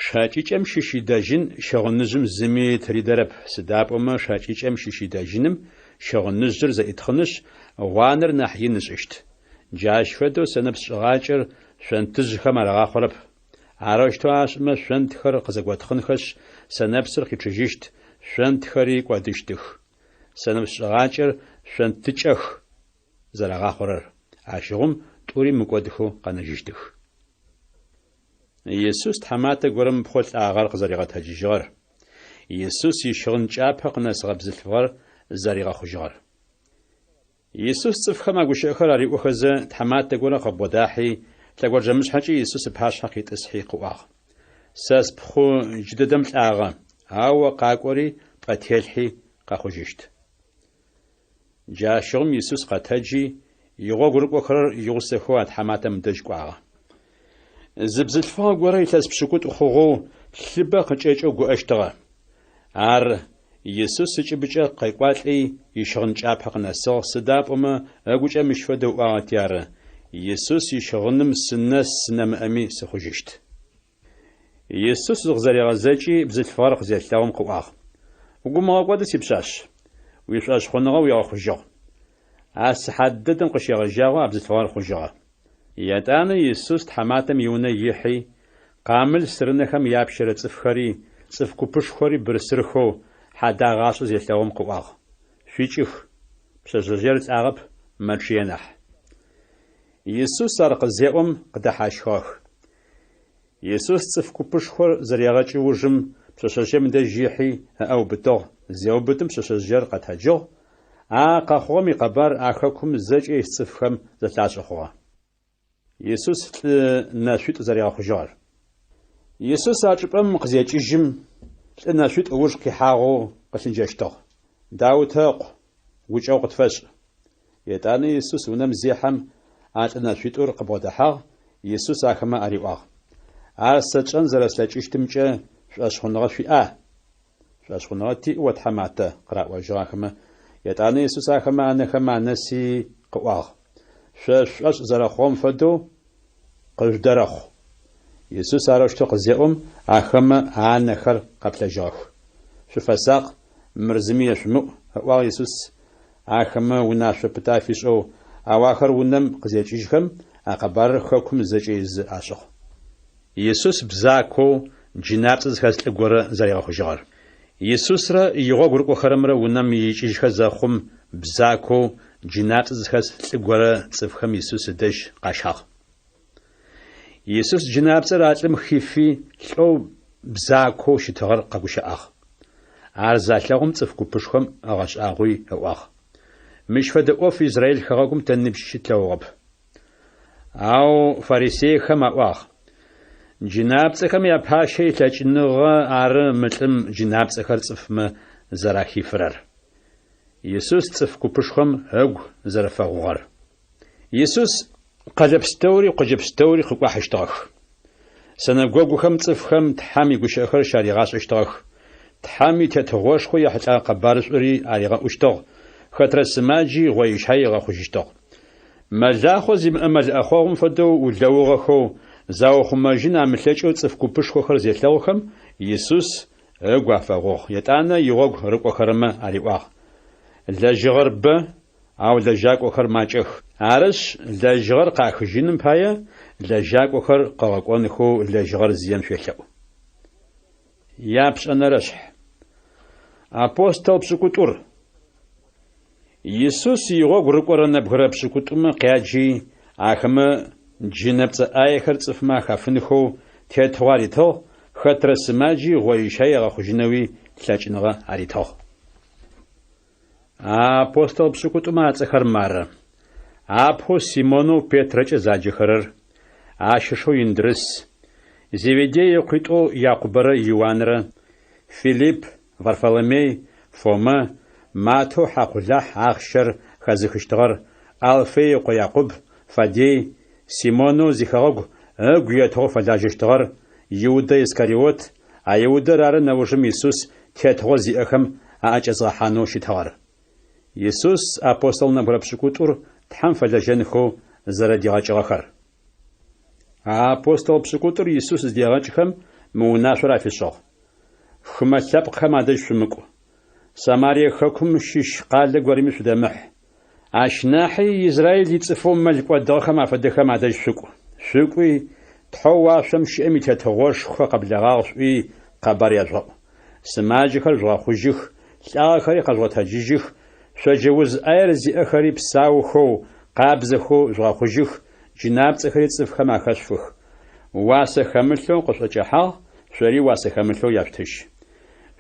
Шэкӏыкӏэм щыщ идэжьын щыгъыныжъым зыми тыридэрэп, сыда пӏомэ шэкӏыкӏэм щыщ идэжьыным щыгъыныжъыр зэӏитхъынышъ, гъуанэр нахь ин ышӏыщт. Джащ фэдэу сэнэпс шӏыгъакӏэр шъонтыжъхэм арагъахъорэп. Арэущтэу ашӏымэ, шъонтхэр къызэготхъынхэшъ, сэнэпсыр къичъыжьыщт, шъонтхэри кӏодыщтых. Сэнэпс шӏыгъакӏэр шъонтыкӏэх зэрагъахъорэр, ащыгъум тӏури мыкӏодыхэу къэнэжьыщтых. Исус тхьаматэ горэм ыпхъу лӏагъэр къызэригъэтэджыжьыгъэр, Исус ищыгъын кӏапэ къынэсыгъэ бзылъфыгъэр зэригъэхъужьыгъэр. Исус цӏыфхэм а гущыӏэхэр ариӏохэзэ, тхьаматэ горэ къыбгъодахьи, лъэгонджэмышъхьэкӏэ Исус ыпашъхьэ къитӏысхьи къыӏуагъ, Сэ спхъу джыдэдэм лӏагъэ, ау о къакӏори пӏэ телъхьи къэхъужьыщт. Джащыгъум Исус къэтэджи, игъогу рыкӏохэрэр игъусэхэу а тхьаматэм ыдэжь кӏуагъэ. Зы бзылъфыгъэ горэ илъэс пшӏыкӏутӏу хъугъэу лъыбэ къыкӏэкӏэу гуӏэщтыгъэ. Ар Исус ыкӏыбыкӏэ къекӏуалӏи, ищыгъын кӏапэ къынэсыгъ, сыда пӏомэ ыгукӏэ мыщ фэдэу ыӏуагъэти ары, Исус ищыгъыным сынэс нэмыӏэми сыхъужьыщт. Исус зыкъызэригъэзэкӏи, бзылъфыгъэр къызелъэгъум къыӏуагъ, Угу умыгъэкӏоды, сипшъашъ, уишӏошъхъуныгъэ уигъэхъужьыгъ. А сыхьат дэдэм къыщегъэжьагъэу а бзылъфыгъэр хъужьыгъэ. Етӏанэ Исус тхьаматэм иунэ ихьи, къамыл сырынэхэм япщэрэ цӏыфхэри, цӏыф купышхори бырсырхэу, хьадагъашӏэ зелъэгъум къыӏуагъ. Шъуикӏых! Пшъэшъэжъыер лӏагъэп, мэчъые нахь. Исус ар къызеӏом, къыдэхьащхыгъэх. Исус цӏыф купышхор зырегъэкӏы ужым, пшъэшъэжъыем дэжь ихьи, ыӏэ ыубытыгъ, зеубытым пшъэшъэжъыер къэтэджыгъ. А къэхъугъэм икъэбар а хэкум зэкӏэ ис цӏыфхэм зэлъашӏэ хъугъэ. Исус лӏы нэшъуитӏу зэригъэхъужьыгъэр. Исус а чӏыпӏэм къызекӏыжьым, лӏы нэшъуитӏу ыуж къихьагъэу къылъыджэщтыгъ. Даутэ ыкъу, гукӏэгъу къытфэшӏ! Етӏанэ Исус унэм зехьэм, а лӏы нэшъуитӏур къыбгъодэхьагъ, Исус ахэмэ ариӏуагъ, Ар сэ тшӏэн зэрэслъэкӏыщтымкӏэ шӏошъхъуныгъэ шъуиӏа? Шӏошъхъуныгъэ тиӏ, о тхьаматэ, къыраӏожьыгъ ахэмэ. Етӏанэ Исус ахэмэ анэхэм анэси къыӏуагъ, Шъо шъушӏошъ зэрэхъугъэм фэдэу къыжъудэрэхъу. Исус арэущтэу къызеӏом, ахэмэ анэхэр къэплъэжьыгъэх. Шъуфэсакъ, мыр зыми ешъумыӏу, ыӏуагъ Исус ахэмэ унашъо пытэ афишӏэу, ау ахэр унэм къызекӏыжьхэм, а къэбарыр хэкум зэкӏэ изы ашӏыгъ. Исус бзакоу джынапцӏэ зыхэс лӏы горэ зэригъэхъужьыгъэр. Исусрэ игъогу рыкӏохэрэмрэ унэм икӏыжьхэ зэхъум, бзакоу джынапцӏэ зыхэс лӏы горэ цӏыфхэм Исус ыдэжь къащагъ. Исус джынапцӏэр а лӏым хифи, лӏэу бзакоу щытыгъэр къэгущыӏагъ. Ар залъэгъум цӏыф купышхом ыгъэшӏагъуи ыӏуагъ. Мыщ фэдэ ӏоф Израиль хэгъэгум тэ ныбжьи щытлъэгъугъэп. Ау фарисейхэм аӏуагъ, Джынапцӏэхэм япащэ илъэкӏыныгъэ ары мы лӏым джынапцӏэхэр цӏыфмэ зэрахифырэр. Исус цӏыф купышхом ыгу зэрэфэгъугъэр. Исус къэлэ пстэури къоджэ пстэури къыкӏуахьыщтыгъэх. Сэнэгогухэм цӏыфхэм Тхьэм игущыӏэхэр щаригъашӏэщтыгъэх. Тхьэм и Тетыгъошхо ехьылӏэгъэ къэбарышӏури аригъэӏущтыгъ, хэтрэ сымаджи гъоищай ыгъэхъужьыщтыгъ. Мэлахъо зимыӏэ мэл ӏэхъогъум фэдэу улэугъэхэу, заухъумэжьын амылъэкӏэу цӏыф купышхохэр зелъэгъухэм, Исус ыгу афэгъугъ, етӏанэ игъогу рыкӏохэрэмэ ариӏуагъ, Лэжьыгъэр бэ, ау лэжьакӏохэр макӏэх. Арышъ, лэжьыгъэр къахыжьыным пае лэжьакӏохэр къыгъэкӏонхэу лэжьыгъэр зием шъуелъэӏу. Япшӏэнэрэшъхь. Апостол пшӏыкӏутӏур. Исус игъогу рыкӏорэ нэбгырэ пшӏыкӏутӏумэ къяджи, ахэмэ джынэпцӏэ ӏаехэр цӏыфмэ ахафынхэу тетыгъо аритыгъ, хэтрэ сымаджи гъоищай ыгъэхъужьынэуи лъэкӏыныгъэ аритыгъ. А апостол пшӏыкӏутӏумэ ацӏэхэр мары: апэу Симонэу Петрэкӏэ заджэхэрэр, ащ ышэу Индрыс, Зеведей ыкъуитӏоу Якъубэрэ Иуанрэ, Филипп, Варфоломей, Фомэ, Маттэу хьакъулахь ахъщэр хэзыхыщтыгъэр, Алфей ыкъо Якъуб, Фаддей, Симонэу зихэгъэгу ыгу етыгъэу фэлажьэщтыгъэр, Иудэ Искариот, а Иудэр ары нэужым Исус тетыгъо зиӏэхэм аӏэкӏэзгъэхьанэу щытыгъэр. Исус апостол нэбгырэ пшӏыкӏутӏур Тхьэм фэлэжьэнхэу зэрэдигъэкӏыгъэхэр. А апостол пшӏыкӏутӏур Исус зыдегъэкӏхэм мы унашъор афишӏыгъ, Хымэ лъэпкъхэм адэжь шъумыкӏу. Самарие хэкум щыщ къалэ горэми шъудэмыхь. Ащ нахьи Израиль ицӏыфэу мэл кӏодыгъэхэм афэдэхэм адэжь шъукӏу. Шъукӏуи, Тхьэу уашъом щыӏэм и Тетыгъошхо къэблэгъагъ шъуӏуи, къэбар яжъугъэӏу. Сымаджэхэр жъугъэхъужьых, лӏагъэхэри къэжъугъэтэджыжьых, шъоджэ уз ӏаер зиӏэхэри псаухэу, къабзэхэу жъугъэхъужьых, джынапцӏэхэри цӏыфхэм ахэшъуфых. Уасэ хэмылъэу къышъуӏэкӏэхьагъ, шъори уасэ хэмылъэу яшъутыжь.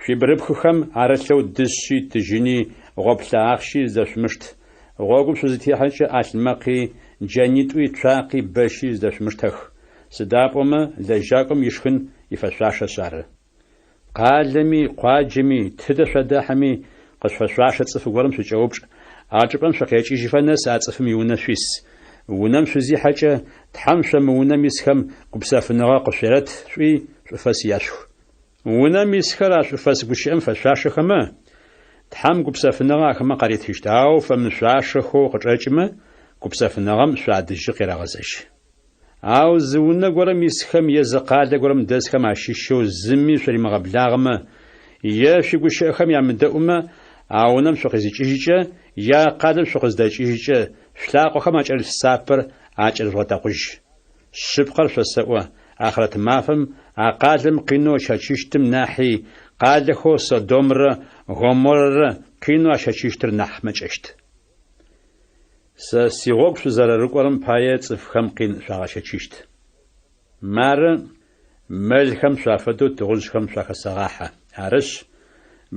Шъуибгырыпхыхэм арылъэу дышъи, тыжьыни, гъоплъэ ахъщи зыдэшъумышт. Гъогум шъузытехьэкӏэ ӏалъмэкъи, джэнитӏуи, цуакъи, бэщи зыдэшъумыштэх. Сыда пӏомэ лэжьакӏом ишхын ифэшъуашэшъ ары. Къалэми, къуаджэми, тыдэ шъуадахьэми, къышъуфэшъуашэ цӏыф горэм шъукӏэупчӏ, а чӏыпӏэм шъукъекӏыжьыфэ нэс а цӏыфым иунэ шъуис. Унэм шъузихьэкӏэ, Тхьэм шъо мы унэм исхэм гупсэфыныгъэ къышъуерэт шъуӏуи, шӏуфэс яшъух. Унэм исхэр а шӏуфэс гущыӏэм фэшъуашэхэмэ, Тхьэм гупсэфыныгъэ ахэмэ къаритыщт, ау фэмышъуашэхэу къычӏэкӏымэ, гупсэфыныгъэм шъуадэжьы къерэгъэзэжь. Ау зы унэ горэм исхэм е зы къалэ горэм дэсхэм ащыщэу зыми шъуримыгъэблагъэмэ, е шъуигущыӏэхэм ямыдэӏумэ, а унэм шъукъизыкӏыжькӏэ е а къалэм шъукъыздэкӏыжькӏэ, шъулъакъохэм акӏэрылъ сапэр акӏэрыжъугъэтэкъужь. Шъыпкъэр шъосэӏо, ахърэт мафэм а къалэм къинэу ыщэчыщтым нахьи, къалэхэу Содомрэ Гоморрэ. къинэу ащэчыщтыр нахь мэкӏэщт. Сэ сигъогу шъузэрэрыкӏорэм пае цӏыфхэм къин шъуагъэщэчыщт. Мары, мэлхэм шъуафэдэу тыгъужъхэм шъуахэсэгъахьэ. Арышъ,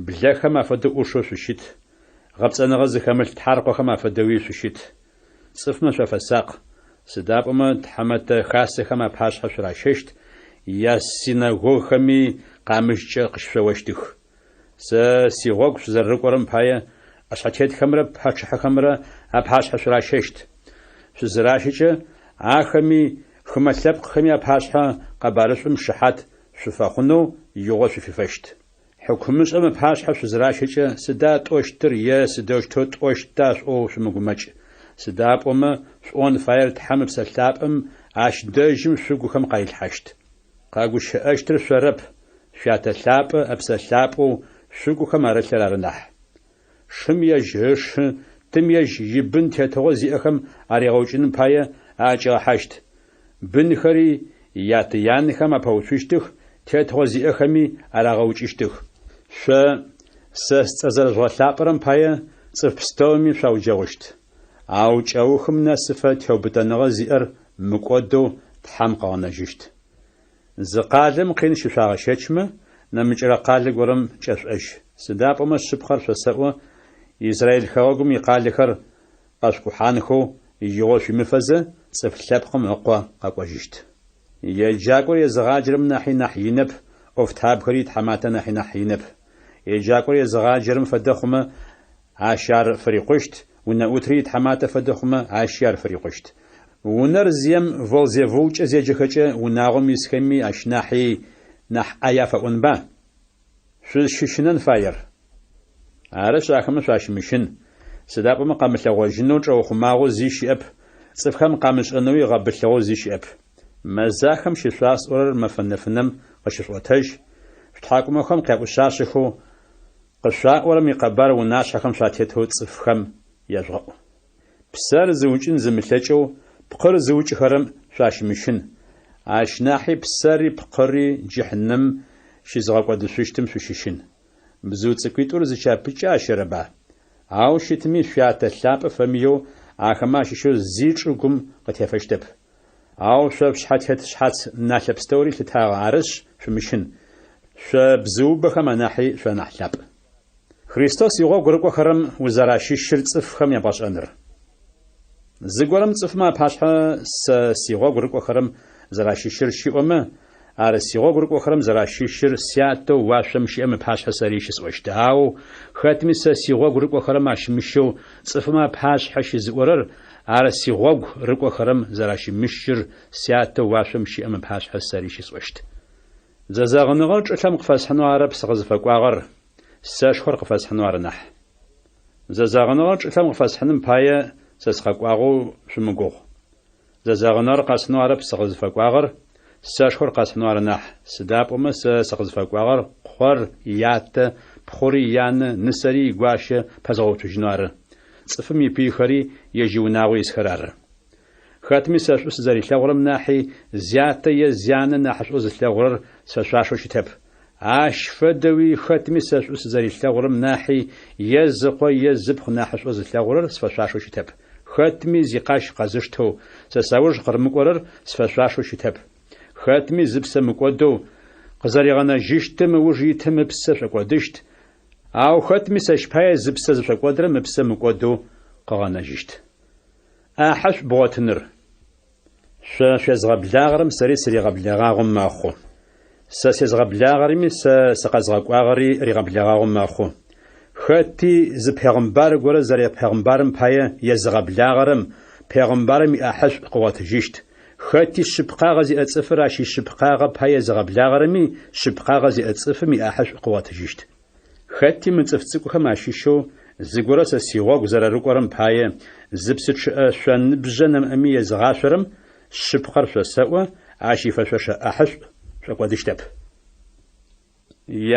блэхэм афэдэу ӏушэу шъущыт, гъэпцӏэныгъэ зыхэмылъ тхьаркъохэм афэдэуи шъущыт. Цӏыфмэ шъуафэсакъ, сыда пӏомэ тхьэмэтэ хасэхэм апашъхьэ шъуращэщт, ясинэгогхэми къамыщкӏэ къыщышъоощтых. Сэ сигъогу шъузэрэрыкӏорэм пае ӏэшъхьэтетхэмрэ пачъыхьэхэмрэ апашъхьэ шъуращэщт. Шъузыращэкӏэ, ахэми, хымэ лъэпкъхэми апашъхьэ къэбарышӏум шыхьат шъуфэхъунэу игъо шъуфифэщт. Хьыкумышӏэм ыпашъхьэ шъузыращэкӏэ, сыда тӏощтыр е сыдэущтэу тӏощта шъуӏоу шъумыгумэкӏ. Сыда пӏомэ шъуӏон фаер Тхьэм Ыпсэ Лъапӏэм ащ дэжьым шъугухэм къарилъхьащт. Къэгущыӏэщтыр шъорэп, Шъуятэ лъапӏэ Ыпсэ Лъапӏэу шъугухэм арылъыр ары нахь. Шым ежь ышы, тым ежь ибын тетыгъо зиӏэхэм аригъэукӏыным пае аӏэкӏигъэхьащт. Бынхэри ятэ-янэхэм апэуцущтых, тетыгъо зиӏэхэми арагъэукӏыщтых. Шъо сэ сцӏэ зэрэжъугъэлъапӏэрэм пае цӏыф пстэуми шъуауджэгъущт. Ау кӏэухым нэсыфэ теубытэныгъэ зиӏэр мыкӏодэу Тхьэм къыгъэнэжьыщт. Зы къалэм къин щышъуагъэщэчмэ, нэмыкӏырэ къалэ горэм кӏэшъуӏэжь. Сыда пӏомэ шъыпкъэр шъосэӏо, Израиль хэгъэгум икъалэхэр къэшъукӏухьанхэу игъо шъуимыфэзэ, Цӏыф Лъэпкъым Ыкъо къэкӏожьыщт. Еджакӏор езыгъаджэрэм нахьи нахь инэп, ӏофтабгэри итхьаматэ нахьи нахь инэп. Еджакӏор езыгъаджэрэм фэдэ хъумэ, ащ ар фырикъущт, унэӏутри итхьаматэ фэдэ хъумэ, ащи ар фырикъущт. Унэр зием Волзевулкӏэ зеджэхэкӏэ, унагъом исхэми ащ нахьи нахь ӏай афэӏонба? Шъузщыщынэн фаер. Арышъ, ахэмэ шъуащымыщын, сыда пӏомэ къэмылъэгъожьынэу чӏэухъумагъэу зи щыӏэп, цӏыфхэм къамышӏэнэуи гъэбылъыгъэу зи щыӏэп. Мэзахэм щышъуасӏорэр мэфэ нэфынэм къыщышъуӏотэжь, шъутхьакӏумэхэм къяӏушъашъэхэу, къышъуаӏорэм икъэбар унашъхьэхэм шъуатетэу цӏыфхэм яжъугъэӏу. Псэр зыукӏын зымылъэкӏэу пкъыр зыукӏыхэрэм шъуащымыщын, ащ нахьи псэри пкъыри джыхьнэмым щызыгъэкӏодышъущтым шъущыщын. Бзыу цӏыкӏуитӏур зы чапычкӏэ ащэрэба? Ау щытми шъуятэ лъапӏэ фэмыеу ахэмэ ащыщэу зи чӏыгум къытефэщтэп. Ау шъо шъушъхьэ тет шъхьац налъэ пстэури лъытагъэ, арышъ, шъумыщын. Шъо бзыубэхэм анахьи шъуанахь лъапӏ. Христос игъогу рыкӏохэрэм узэращыщыр цӏыфхэм ябгъэшӏэныр. Зыгорэм цӏыфмэ апашъхьэ сэ сигъогу рыкӏохэрэм зэращыщыр щиӏомэ, ар сигъогу рыкӏохэрэм зэращыщыр Сятэу уашъом щыӏэм ыпашъхьэ сэри щысӏощт. Ау хэтми сэ сигъогу рыкӏохэрэм ащымыщэу цӏыфмэ апашъхьэ щызыӏорэр, ар сигъогу рыкӏохэрэм зэращымыщыр Сятэу уашъом щыӏэм ыпашъхьэ сэри щысӏощт. Зэзэгъыныгъэр чӏылъэм къыфэсхьынэу арэп сыкъызыфэкӏуагъэр, сэшхор къыфэсхьынэу ары нахь. Зэзэгъыныгъэр чӏылъэм къыфэсхьыным пае сэ сыкъэкӏуагъэу шъумыгугъу. Зэзэгъыныгъэр къэсхьынэу арэп сыкъызыфэкӏуагъэр, сэшхор къэсхьынэу ары нахь, сыда пӏомэ сэ сыкъызыфэкӏуагъэр къор ятэ, пхъури янэ, нысэри игуащэ пэзгъэуцужьынэу ары. Цӏыфым ипыйхэри ежь иунагъо исхэр ары. Хэтми сэ шӏу сызэрилъэгъурэм нахьи зятэ е зянэ нахьышӏоу зылъэгъурэр сфэшъуашэу щытэп. Ащ фэдэуи хэтми сэ шӏу сызэрилъэгъурэм нахьи е зыкъо е зыпхъу нахьышӏоу зылъэгъурэр сфэшъуашэу щытэп. Хэтми зикъащ къэзыштэу, сэ сауж къырымыкӏорэр сфэшъуашэу щытэп. Хэтми зыпсэ мыкӏодэу, къызэригъэнэжьыщтым ыуж итым ыпсэ шӏокӏодыщт, ау хэтми сэщ пае зыпсэ зышӏокӏодырэм ыпсэ мыкӏодэу къыгъэнэжьыщт. ӏахьышӏу бгъотыныр. Шъо шъуезгъэблагъэрэм сэри сыригъэблэгъагъэу мэхъу. Сэ сезгъэблагъэрэми сэ сыкъэзгъэкӏуагъэри ригъэблэгъагъэу мэхъу. Хэти зы пегъымбар горэ зэрэпегъымбарым пае езыгъэблагъэрэм пегъымбарым иӏахьышӏу къыгъотыжьыщт, хэти шъыпкъагъэ зиӏэ цӏыфыр ащ ишъыпкъагъэ пае езыгъэблагъэрэми шъыпкъагъэ зиӏэ цӏыфым иӏахьышӏу къыгъотыжьыщт. Хэти мы цӏыф цӏыкӏухэм ащыщэу зыгорэ сэ сигъогу зэрэрыкӏорэм пае зы псы чъыӏэ шъоныбжьэ нэмыӏэми езыгъашъорэм, шъыпкъэр шъосэӏо, ащ ифэшъошэ ӏахьышӏу шӏокӏодыщтэп.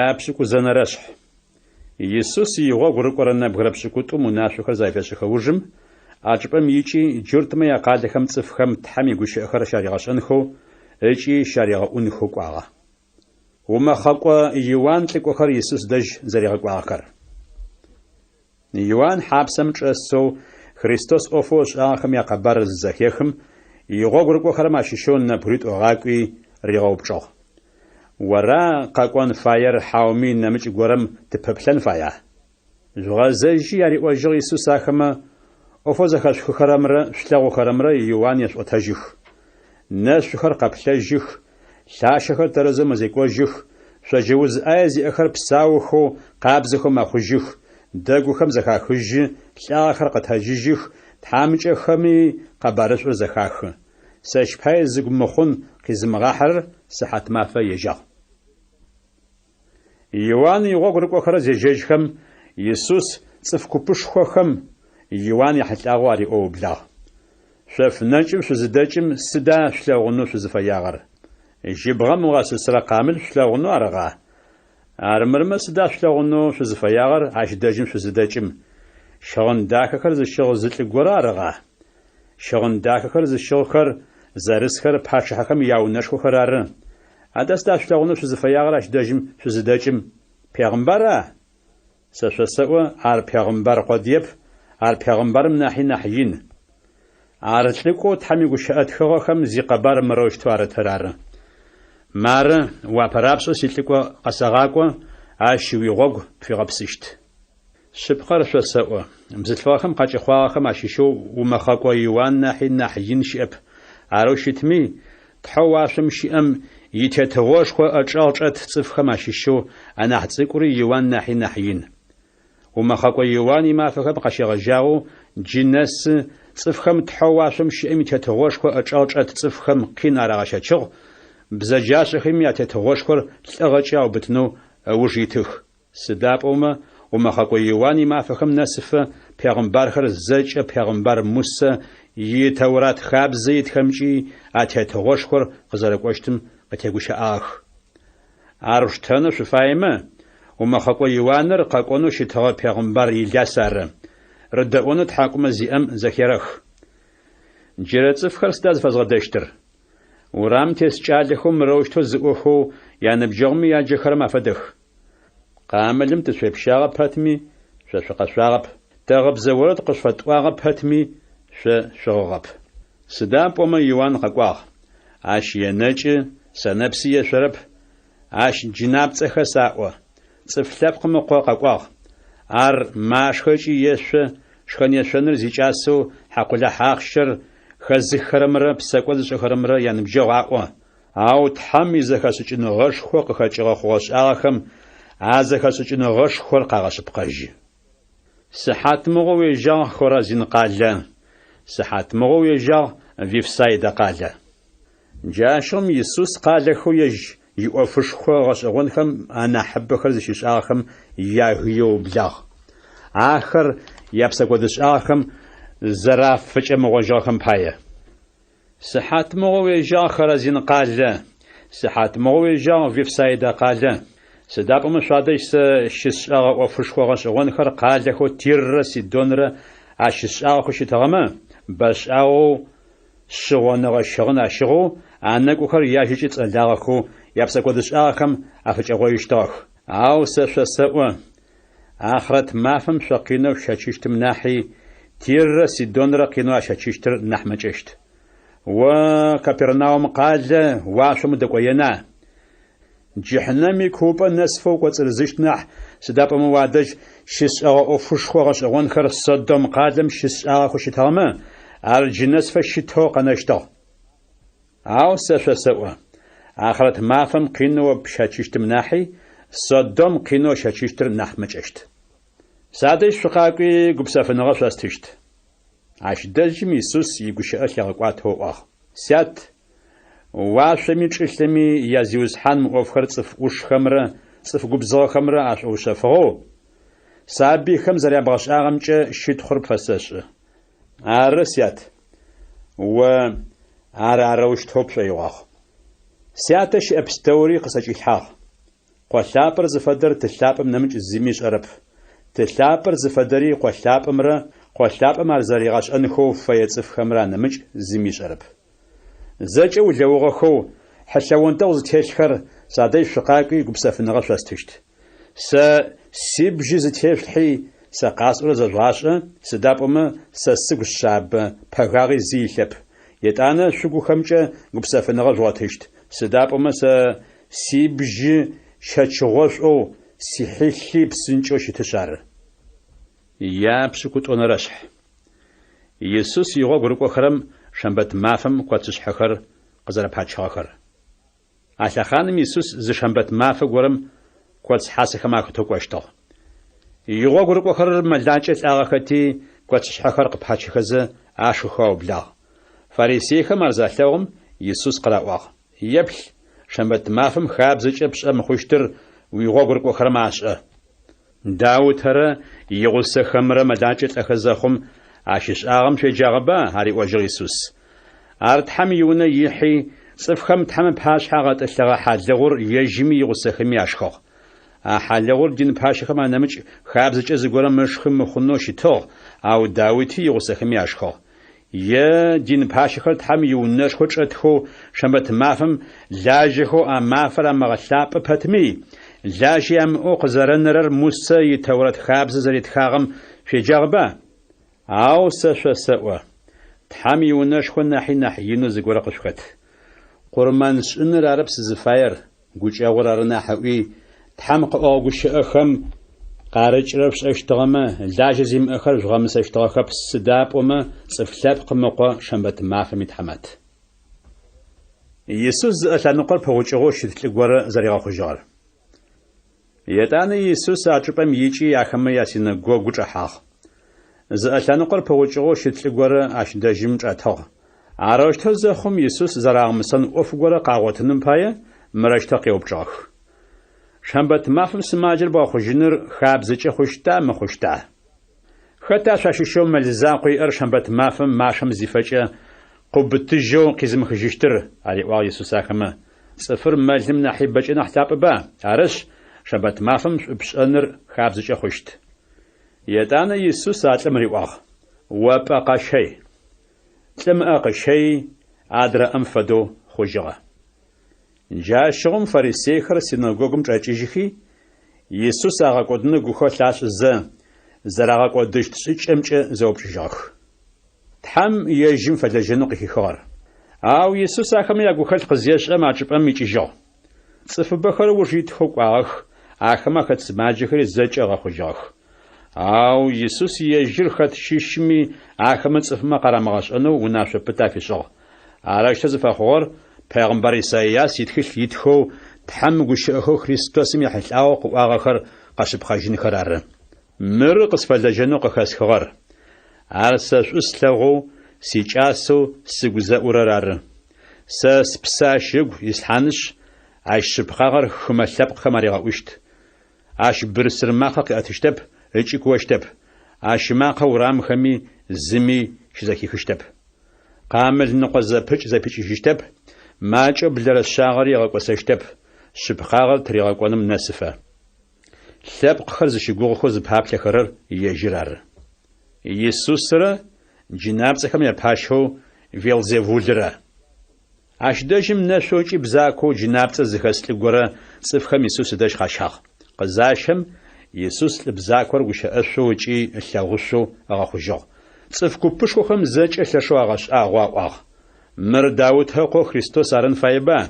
Япшӏыкӏузэнэрэшъхь. Исус игъогу рыкӏорэ нэбгырэ пшӏыкӏутӏум унашъохэр зафешӏыхэ ужым, а чӏыпӏэм икӏи, джуртмэ якъалэхэм цӏыфхэм Тхьэм игущыӏэхэр щаригъэшӏэнхэу ыкӏи щаригъэӏунхэу кӏуагъэ. Умэхъэкӏо Иуан лӏыкӏохэр Исус дэжь зэригъэкӏуагъэхэр. Иуан хьапсэм чӏэсэу Христос ӏофэу ышӏагъэхэм якъэбар зызэхехым, игъогу рыкӏохэрэм ащыщэу нэбгыритӏу ыгъакӏуи ригъэупчӏыгъ. Ора къэкӏон фаер хьауми нэмыкӏ горэм тыпэплъэн фая? Жъугъэзэжьи, ариӏожьыгъ Исус ахэмэ, ӏофэу зэхэшъухыхэрэмрэ шъулъэгъухэрэмрэ Иуан ешъуӏотэжьых. Нэшъухэр къэплъэжьых, лъащэхэр тэрэзэу мэзекӏожьых, шъоджэ уз ӏае зиӏэхэр псаухэу, къабзэхэу мэхъужьых, дэгухэм зэхахыжьы, лӏагъэхэр къэтэджыжьых, тхьамыкӏэхэми къэбарышӏур зэхахы. Сэщ пае зыгу мыхъун къизымыгъахьэрэр сыхьатмафэ ежьагъ. Иуан игъогу рыкӏохэрэр зежьэжьхэм, Исус цӏыф купышхохэм Иуан ехьылӏагъэу ариӏоу ыублагъ. Шъоф нэкӏым шъузыдэкӏым сыда шъулъэгъунэу шъузыфэягъэр? Жьыбгъэм ыгъэсысырэ къамыл шъулъэгъунэу арыгъа? Армырмэ сыда шъулъэгъунэу шъузыфэягъэр ащ дэжьым шъузыдэкӏым? Щыгъын дахэхэр зыщыгъ зы лӏы горэ арыгъа? Щыгъын дахэхэр зыщыгъхэр зэрысхэр пачъыхьэхэм яунэшхохэр ары. Адэ сыда шъулъэгъунэу шъузыфэягъэр ащ дэжьым шъузыдэкӏым? Пегъымбара? Сэ шъосэӏо, ар пегъымбар къодыеп, ар пегъымбарым нахьи нахь ин. Ар лӏыкӏоу Тхьэм игущыӏэ тхыгъэхэм зикъэбар мырэущтэу арытыр ары. Мары, уапэрапшӏэу силӏыкӏо къэсэгъакӏо, ащ уигъогу пфигъэпсыщт. Шъыпкъэр шъосэӏо, бзылъфыгъэхэм къакӏэхъуагъэхэм ащыщэу умэхъэкӏо Иуан нахьи нахь ин щыӏэп. Арэу щытми, Тхьэу уашъом щыӏэм и Тетыгъошхо ыӏэчӏэгъ чӏэт цӏыфхэм ащыщэу анахь цӏыкӏури Иуан нахьи нахь ин. Умэхъэкӏо Иуан имафэхэм къащегъэжьагъэу джы нэсы цӏыфхэм Тхьэу уашъом щыӏэм и Тетыгъошхо ыӏэчӏэгъ чӏэт цӏыфхэм къин арагъэщэчыгъ, бзэджашӏэхэми а Тетыгъошхор лӏыгъэкӏэ аубытынэу ыуж итых. Сыда пӏомэ умэхъэкӏо Иуан имафэхэм нэсыфэ пегъымбархэр зэкӏэ пегъымбар Мусэ и Тэурат хабзэ итхэмкӏи а тетыгъошхор къызэрэкӏощтым къытегущыӏагъэх. Ар шъуштэнэу шъуфаемэ, умэхъэкӏо Иуаныр къэкӏонэу щытыгъэ пегъымбар Иляс ары. Рыдэӏонэу тхьакӏумэ зиӏэм зэхерэх. Джырэ цӏыфхэр сыда зыфэзгъэдэщтыр? Урамым тес кӏалэхэу мырэущтэу зыӏохэу яныбджэгъумэ яджэхэрэм афэдэх. Къамылым тышъуепщагъэ пэтми, шъо шъукъэшъуагъэп, тэ гъыбзэ орэд къышъуфэтӏуагъэ пэтми, шъо шъугъыгъэп. Сыда пӏомэ Иуан къэкӏуагъ, ащ енэкӏы, сэнэпси ешъорэп, ащ джынапцӏэ хэс аӏо. Цӏыф Лъэпкъым Ыкъо къэкӏуагъ. Ар машхэ ыкӏи ешъо, шхэн-ешъоныр зикӏасэу хьакъулахь ахъщэр хэзыххэрэмрэ псэкӏод зышӏэхэрэмрэ яныбджэгъу аӏо. Ау Тхьэм изэхэшӏыкӏыныгъэшхо къыхэкӏыгъэ хъугъэ-шӏагъэхэм а зэхэшӏыкӏыныгъэшхор къагъэшъыпкъэжьы. Сыхьатмыгъо уежьагъ, Хоразин къалэ! Сыхьатмыгъо уежьагъ, Вифсайдэ къалэ! Джащыгъум Исус къалэхэу ежь иӏофышхо гъэшӏэгъонхэм анахьыбэхэр зыщишӏагъэхэм ягыеу ыублагъ, ахэр япсэкӏодышӏагъэхэм зэрафыкӏэмыгъожьыгъэхэм пае. Сыхьатмыгъо уежьагъ, Хоразин къалэ! Сыхьатмыгъо уежьагъ, Вифсайдэ къалэ! Сыда пӏомэ шъуадэжь сэ щысшӏэгъэ ӏофышхо гъэшӏэгъонхэр къалэхэу Тиррэ Сидонрэ ащысшӏагъэхэу щытыгъэмэ, бэшӏагъэу шъыгъоныгъэ щыгъын ащыгъэу, анэкӏухэр яжьэкӏэ цӏэлагъэхэу япсэкӏодышӏагъэхэм афыкӏэгъожьыщтыгъэх. Ау сэ шъосэӏо, ахърэт мафэм шъо къинэу шъущэчыщтым нахьи, Тиррэ Сидонрэ къинэу ащэчыщтыр нахь мэкӏэщт. О, Капернаум къалэ, уашъом удэкӏоена? Джыхьнэм икуупӏэ нэсыфэ укӏоцӏырызыщт нахь, сыда пӏомэ уадэжь щысшӏэгъэ ӏофышхо гъэшӏэгъонхэр Содом къалэм щысшӏагъэхэу щытыгъэмэ, ар джы нэсыфэ щытэу къэнэщтыгъ. Ау сэ шъосэӏо, ахърэт мафэм къинэу о пщэчыщтым нахьи, Содом къинэу ыщэчыщтыр нахь мэкӏэщт. Садэжь шъукъакӏуи, гупсэфыныгъэ шъостыщт. Ащ дэжьым Исус игущыӏэ лъигъэкӏуатэу ыӏуагъ, Сят, уашъоми чӏылъэми я Зиусхьан мы ӏофхэр цӏыф ӏушхэмрэ цӏыф губзыгъэхэмрэ ашӏоушъэфыгъэу, сабыйхэм зэрябгъэшӏагъэмкӏэ щытхъур пфэсэшӏы. Ары, сят, о ар арэущтэу пшӏоигъуагъ. Сятэ щыӏэ пстэури къысӏэкӏилъхьагъ. Къо лъапӏэр зыфэдэр Ты лъапӏэм нэмыкӏ зыми ышӏэрэп. Ты лъапӏэр зыфэдэри Къо лъапӏэмрэ Къо лъапӏэм ар зэригъэшӏэнхэу фэе цӏыфхэмрэ анэмыкӏ зыми ышӏэрэп. Зэкӏэ улэугъэхэу, хьылъэ онтэгъу зытелъхэр, садэжь шъукъакӏуи гупсэфыныгъэ шъостыщт. Сэ сибжьы зытешъулъхьи, Сэ къасӏорэр зэжъугъашӏэ, сыда пӏомэ сэ сыгу шъабэ, пэгагъи зи илъэп. Етӏанэ шъугухэмкӏэ гупсэфыныгъэ жъугъотыщт, сыда пӏомэ сэ сибжьы щэчыгъошӏоу, сихьылъи псынкӏэу щытышъ ары. Япшӏыкӏутӏонэрэшъхь. Исус игъогу рыкӏохэрэм шэмбэт мафэм коцышъхьэхэр къызэрэпачыгъэхэр. А лъэхъаным Исус зы шэмбэт мафэ горэм коц хьасэхэм ахэтэу кӏощтыгъ. Игъогу рыкӏохэрэр мэлакӏэ лӏагъэхэти, коцышъхьэхэр къыпачыхэзэ ашхыхэу аублагъ. Фарисейхэм ар залъэгъум, Исус къыраӏуагъ, Еплъ, шэмбэт мафэм хабзэкӏэ пшӏэ мыхъущтыр уигъогу рыкӏохэрэм ашӏэ. Даутэрэ игъусэхэмрэ мэлакӏэ лӏэхэ зэхъум, ащ ышӏагъэм шъуеджагъэба? ариӏожьыгъ Исус. Ар Тхьэм иунэ ихьи, цӏыфхэм Тхьэм ыпашъхьэ агъэтӏылъыгъэ хьалыгъур ежьыми игъусэхэми ашхыгъ. А хьалыгъур дин пащэхэм анэмыкӏ хабзэкӏэ зыгорэм ышхы мыхъунэу щытыгъ, ау Даути игъусэхэми ашхыгъ. Е дин пащэхэр Тхьэм иунэшхо чӏэтхэу шэмбэт мафэм лажьэхэу а мафэр амыгъэлъапӏэ пэтми, лажьэ ямыӏэу къызэрэнэрэр Мусэ и Тэурэт хабзэ зэритхагъэм шъуеджагъэба? Ау сэ шъосэӏо, Тхьэм иунэшхо нахьи нахь инэу зыгорэ къышъухэт. Къурмэншӏыныр арэп сызыфаер, гукӏэгъур ары нахь ыӏуи, Тхьэм къыӏогъэ гущыӏэхэм къарыкӏырэр шъушӏэщтыгъэмэ, лажьэ зимыӏэхэр жъугъэмысэщтыгъэхэп, сыда пӏомэ Цӏыф Лъэпкъым Ыкъо шэмбэт мафэм итхьамат. Исус зыӏэ лъэныкъор пыгъукӏыгъэу щыт лӏы горэ зэригъэхъужьыгъэр. Етӏанэ Исус а чӏыпӏэм икӏи ахэмэ ясинэгогу чӏэхьагъ. Зыӏэ лъэныкъор пыгъукӏыгъэу щыт лӏы горэ ащ дэжьым чӏэтыгъ. Арэущтэу зэхъум, Исус зэрагъэмысэн ӏоф горэ къагъотыным пае, мырэущтэу къеупчӏыгъэх. Шэмбэт мафэм сымаджэр бгъэхъужьыныр хабзэкӏэ хъущта, мыхъущта? Хэта шъуащыщэу мэл закъо иӏэр шэмбэт мафэм машэм зифэкӏэ, къыубытыжьэу къизымыхыжьыщтыр? ариӏуагъ Исус ахэмэ. Цӏыфыр мэлым нахьи бэкӏэ нахь лъапӏэба? Арышъ, шэмбэт мафэм шӏу пшӏэныр хабзэкӏэ хъущт. Етӏанэ Исус а лӏым риӏуагъ, О пӏэ къэщэй. Лӏым ыӏэ къыщэйи, адрэ ӏэм фэдэу хъужьыгъэ. Джащыгъум фарисейхэр синэгогум чӏэкӏыжьхи, Исус агъэкӏодынэу гухэлъ ашӏызэ, зэрагъэкӏодыщт шӏыкӏэмкӏэ зэупчӏыжьыгъэх. Тхьэм ежьым фэлэжьэнэу къыхихыгъэр. Ау Исус ахэмэ ягухэлъ къызешӏэм а чӏыпӏэм икӏыжьыгъ. Цӏыфыбэхэр ыуж итхэу кӏуагъэх, ахэмэ ахэт сымаджэхэри зэкӏэ ыгъэхъужьыгъэх. Ау Исус ежьыр хэт щыщми ахэмэ цӏыфмэ къарамыгъэшӏэнэу унашъо пытэ афишӏыгъ. Арэущтэу зыфэхъугъэр пегъымбар Исайас итхылъ итхэу Тхьэм гущыӏэхэу Христосым ехьылӏагъэу къыӏуагъэхэр къэшъыпкъэжьынхэр ары. Мыры къысфэлэжьэнэу къыхэсхыгъэр. Ар сэ шӏу слъэгъоу, сикӏасэу сыгу зэӏурэр ары. Сэ спсэ ащ ыгу ислъхьанышъ, ащ шъыпкъагъэр хымэ лъэпкъхэм аригъэӏущт. Ащ бырсыр макъэ къыӏэтыщтэп ыкӏи куощтэп, ащ ымакъэ урамхэми зыми щызэхихыщтэп. Къамыл ныкъо зэпыкӏ зэпикӏыжьыщтэп, макӏэу блэрэ шъагъэри ыгъэкӏосэщтэп, шъыпкъагъэр тыригъэкӏоным нэсыфэ. Лъэпкъхэр зыщыгугъыхэу зыпаплъэхэрэр ежьыр ары. Исусрэ джынапцӏэхэм япащэу Велзевулрэ. Ащ дэжьым нэшъоу ыкӏи бзакоу джынапцӏэ зыхэс лӏы горэ цӏыфхэм Исус ыдэжь къащагъ. Къызащэм, Исус лӏы бзакор гущыӏэшъоу ыкӏи ылъэгъушъоу ыгъэхъужьыгъ. Цӏыф купышхохэм зэкӏэ лъэшэу агъэшӏагъоу аӏуагъ, Мыр Даутэ ыкъоу Христос арын фаеба?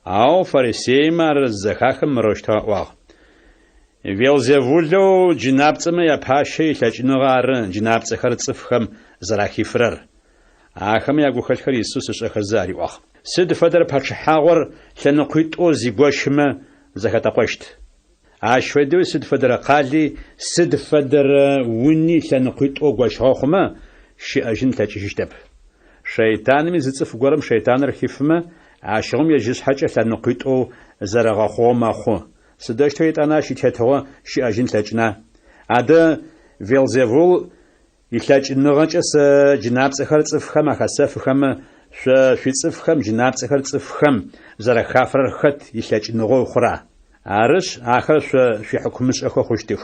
Ау фарисеймэ ар зызэхахым мырэущтэу аӏуагъ, Велзевулэу джынапцӏэмэ япащэ илъэкӏыныгъэ ары джынапцӏэхэр цӏыфхэм зэрахифырэр. Ахэмэ ягухэлъхэр Исус ышӏэхэзэ ариӏуагъ. Сыд фэдэрэ пачъыхьагъор лъэныкъуитӏоу зигощымэ зэхэтэкъощт. Ащ фэдэуи сыд фэдэрэ къали, сыд фэдэрэ уни лъэныкъуитӏоу гощыгъэ хъумэ, щыӏэжьын ылъэкӏыжьыщтэп. Шэйтанми зы цӏыф горэм шэйтаныр хифымэ, ащыгъум ежь ышъхьэкӏэ лъэныкъуитӏоу зэрэгъэхъугъэу мэхъу. Сыдэущтэу етӏанэ ащ итетыгъо щыӏэжьын ылъэкӏына? Адэ Велзевул Илъэкӏыныгъэкӏэ сэ джынапцӏэхэр цӏыфхэм ахэсэфыхэмэ, шъо шъуицӏыфхэм джынапцӏэхэр цӏыфхэм зэрахафырэр хэт илъэкӏыныгъэу хъура? Арышъ, ахэр шъо шъуихьыкумышӏэхэу хъущтых.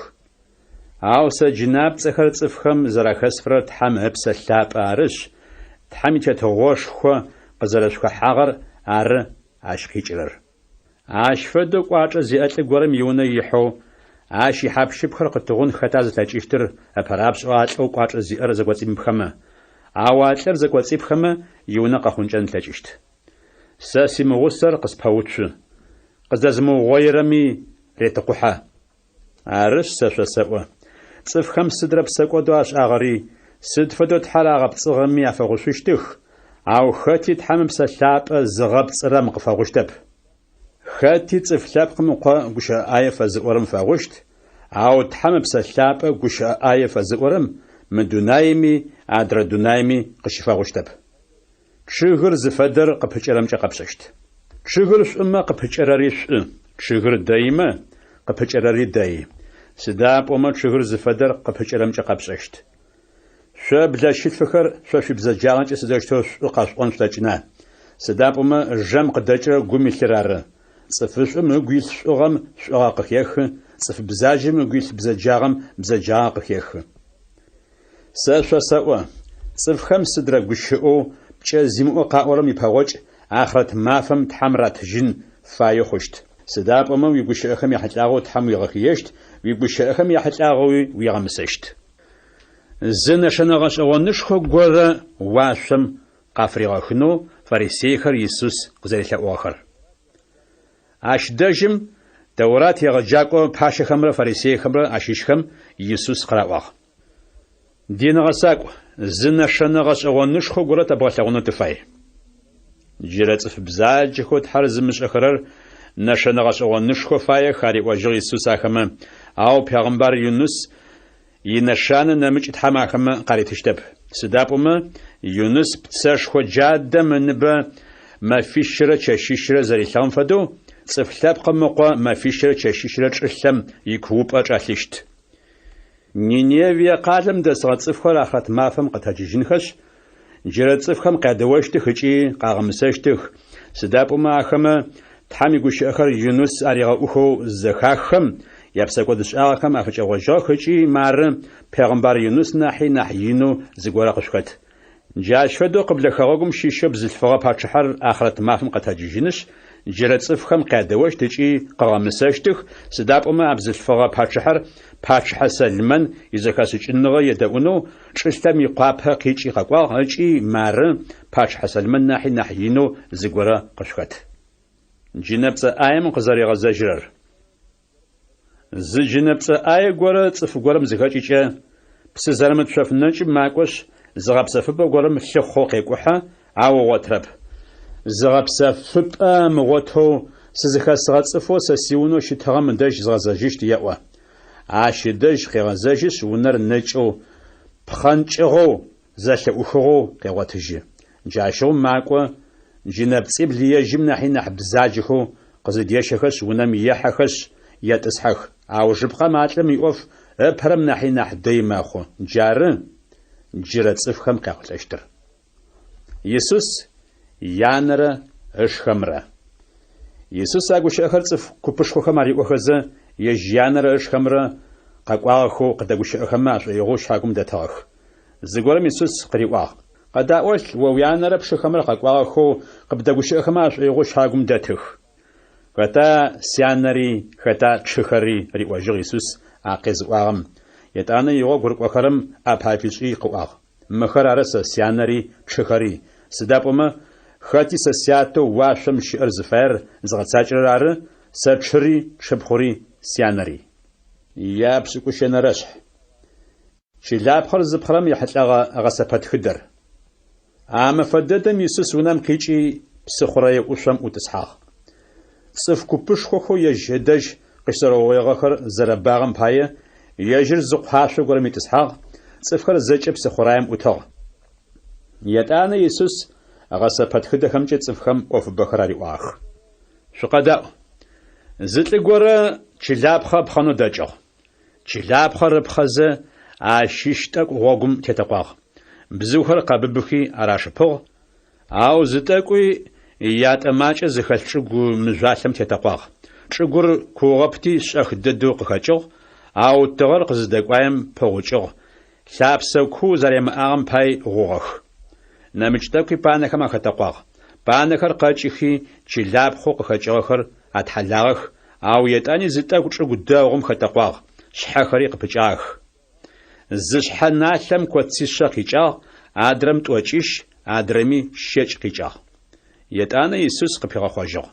Ау сэ джынапцӏэхэр цӏыфхэм зэрахэсфырэр Тхьэм Ыпсэ Лъапӏэ арышъ, Тхьэм и Тетыгъошхо къызэрэшъухэхьагъэр ары ащ къикӏырэр. Ащ фэдэу кӏуачӏэ зиӏэ лӏы горэм иунэ ихьэу, Ащ ихьап-щыпхэр къытыгъун хэта зылъэкӏыщтыр ыпэрапшӏэу а лӏэу кӏуачӏэ зиӏэр зэкӏоцӏимыпхэмэ? Ау а лӏыр зэкӏоцӏипхэмэ, иунэ къэхъункӏэн ылъэкӏыщт. Сэ симыгъусэр къыспэуцу, къыздэзымыугъоирэми ретыкъухьэ. Арышъ, сэ шъосэӏо, цӏыфхэм сыдрэ псэкӏодэу ашӏагъэри, сыд фэдэу Тхьэр агъэпцӏыгъэми афэгъушъущтых, ау хэти Тхьэм Ыпсэ Лъапӏэ зыгъэпцӏырэм къыфэгъущтэп. Хэти Цӏыф Лъэпкъым Ыкъо гущыӏэ ӏае фэзыӏорэм фэгъущт, ау Тхьэм Ыпсэ Лъапӏэ гущыӏэ ӏае фэзыӏорэм мы дунаими адрэ дунаими къыщыфэгъущтэп. Чъыгыр зыфэдэр къыпыкӏэрэмкӏэ къэпшӏэщт. Чъыгыр шӏумэ, къыпыкӏэрэри шӏу, чъыгыр дэимэ, къыпыкӏэрэри дэи. Сыда пӏомэ чъыгыр зыфэдэр къыпыкӏэрэмкӏэ къэпшӏэщт. Шъо блэщылъфыхэр шъо шъуибзэджагъэкӏэ сыдэущтэу шӏу къэшъуӏон шъулъэкӏына? Сыда пӏомэ жэм къыдэкӏырэр гум илъыр ары. Цӏыфышӏум ыгу илъ шӏугъэм шӏугъэ къыхехы, цӏыф бзаджэм ыгу илъ бзэджагъэм бзэджагъэ къыхехы. Сэ шъосэӏо, цӏыфхэм сыдрэ гущыӏэу пкӏэ зимыӏэу къаӏорэм ипэгъокӏ ахърэт мафэм Тхьэм ратыжьын фаеу хъущт. Сыда пӏомэ уигущыӏэхэм яхьылӏагъэу Тхьэм уигъэхыещт, уигущыӏэхэм яхьылӏагъэуи уигъэмысэщт. Зы нэшэнэ гъэшӏэгъонышхо горэ уашъом къафыригъэхынэу фарисейхэр Исус къызэрелъэӏугъэхэр. Ащ дэжьым Тэурат егъэджакӏо пащэхэмрэ фарисейхэмрэ ащыщхэм Исус къыраӏуагъ. Дин гъэсакӏу, зы нэшэнэ гъэшӏэгъонышхо горэ тэбгъэлъэгъунэу тыфай. Джырэ цӏыф бзаджэхэу Тхьэр зымышӏэхэрэр нэшэнэ гъэшӏэгъонышхо фаех, ариӏожьыгъ Исус ахэмэ, ау пегъымбар Юныс инэшанэ нэмыкӏ Тхьэм ахэмэ къаритыщтэп. Сыда пӏомэ Юныс пцэшхо джадэм ыныбэ мэфищырэ чэщищырэ зэрилъыгъэм фэдэу, Цӏыф Лъэпкъым Ыкъо мэфищырэ чэщищырэ чӏылъэм икуупӏэ чӏэлъыщт. Ниневие къалэм дэсыгъэ цӏыфхэр ахърэт мафэм къэтэджыжьынхэшъ, джырэ цӏыфхэм къядэощтых ыкӏи къагъэмысэщтых, сыда пӏомэ ахэмэ Тхьэм игущыӏэхэр Юныс аригъэӏухэу зызэхаххэм, япсэкӏодышӏагъэхэм афыкӏэгъожьыгъэх ыкӏи мары пегъымбар Юныс нахьи нахь инэу зыгорэ къышъухэт. Джащ фэдэу къыблэ хэгъэгум щыщэу бзылъфыгъэ пачъыхьэр ахърэт мафэм къэтэджыжьынышъ, джырэ цӏыфхэм къядэощт ыкӏи къыгъэмысэщтых, сыда пӏомэ а бзылъфыгъэ пачъыхьэр пачъыхьэ Сэлмэн изэхэшӏыкӏыныгъэ едэӏунэу чӏылъэм икъуапэ къикӏи къэкӏуагъ ыкӏи мары пачъыхьэ Сэлмэн нахьи нахь инэу зыгорэ къышъухэт. Джынэпцӏэ ӏаем къызэригъэзэжьырэр. Зы джынэпцӏэ ӏае горэ цӏыф горэм зыхэкӏыкӏэ, псы зэрымыт шъоф нэкӏым макӏошъ, зыгъэпсэфыпӏэ горэм лъыхъоу къекӏухьэ, ау ыгъотырэп. Зыгъэпсэфыпӏэ ымыгъотэу, сызыхэсыгъэ цӏыфэу сэ сиунэу щытыгъэм ыдэжь згъэзэжьыщт еӏо. Ащ ыдэжь къегъэзэжьышъ, унэр нэкӏэу, пхъэнкӏыгъэу, зэлъыӏухыгъэу къегъотыжьы. Джащыгъум макӏо, джынэпцӏибл ежьым нахьи нахь бзаджэхэу къызыдещэхэшъ, унэм ехьэхэшъ, етӏысхьэх. Аужыпкъэм а лӏым иӏоф ыпэрэм нахьи нахь дэй мэхъу. Джары джырэ цӏыфхэм къяхъулӏэщтыр. Исус янэрэ ышхэмрэ. Исус а гущыӏэхэр цӏыф купышхохэм ариӏохэзэ, ежь янэрэ ышхэмрэ къэкӏуагъэхэу къыдэгущыӏэхэмэ ашӏоигъоу щагум дэтыгъэх. Зыгорэм Исус къыриӏуагъ, Къэдаӏолъ, о уянэрэ пшыхэмрэ къэкӏуагъэхэу къыбдэгущыӏэхэмэ ашӏоигъоу щагум дэтых. Хэта сянэри, хэта тшыхэри? риӏожьыгъ Исус а къезыӏуагъэм. Етӏанэ игъогу рыкӏохэрэм ӏапэ афишӏи къыӏуагъ, Мыхэр ары сэ сянэри тшыхэри, сыда пӏомэ хэти сэ Сятэу уашъом щыӏэр зыфаер зыгъэцакӏэрэр ары сэ тшыри, тшыпхъури, сянэри. Япшӏыкӏущэнэрэшъхь. Чылапхъэр зыпхъырэм ехьылӏэгъэ гъэсэпэтхыдэр. А мэфэ дэдэм Исус унэм къикӏи, псыхъурэе ӏушъом ӏутӏысхьагъ. Цӏыф купышхохэу ежь ыдэжь къыщызэрэугъоигъэхэр зэрэбагъэм пае, ежьыр зы къуашъо горэм итӏысхьагъ, цӏыфхэр зэкӏэ псыхъураем ӏутыгъ. Етӏанэ Исус гъэсэпэтхыдэхэмкӏэ цӏыфхэм ӏофыбэхэр ариӏуагъэх. Шъукъэдаӏу. Зы лӏы горэ чылапхъэ ыпхъэнэу дэкӏыгъ. Чылапхъэр ыпхъэзэ, ащыщ тӏэкӏу гъогум тетэкъуагъ. Бзыухэр къэбыбыхи арашыпыгъ, ау зы тӏэкӏуи ятӏэ макӏэ зыхэлъ чӏыгу мыжъуалъэм тетэкъуагъ. Чӏыгур куугъэпти шӏэх дэдэу къыхэкӏыгъ, ау тыгъэр къызыдэкӏуаем пыгъукӏыгъ, лъапсэ куу зэримыӏагъэм пай гъугъэх. Нэмыкӏ тӏэкӏуи панэхэм ахэтэкъуагъ. Панэхэр къэкӏыхи, чылапхъэу къыхэкӏыгъэхэр атхьалагъэх, Ау етӏани зы тӏэкӏу чӏыгу дэгъум хэтэкъуагъ, шъхьэхэри къыпыкӏагъэх. Зы шъхьэ налъэм коцишъэ къикӏагъ, адрэм тӏокӏищ, адрэми щэкӏ къикӏагъ. Етӏанэ Исус къыпигъэхъожьыгъ.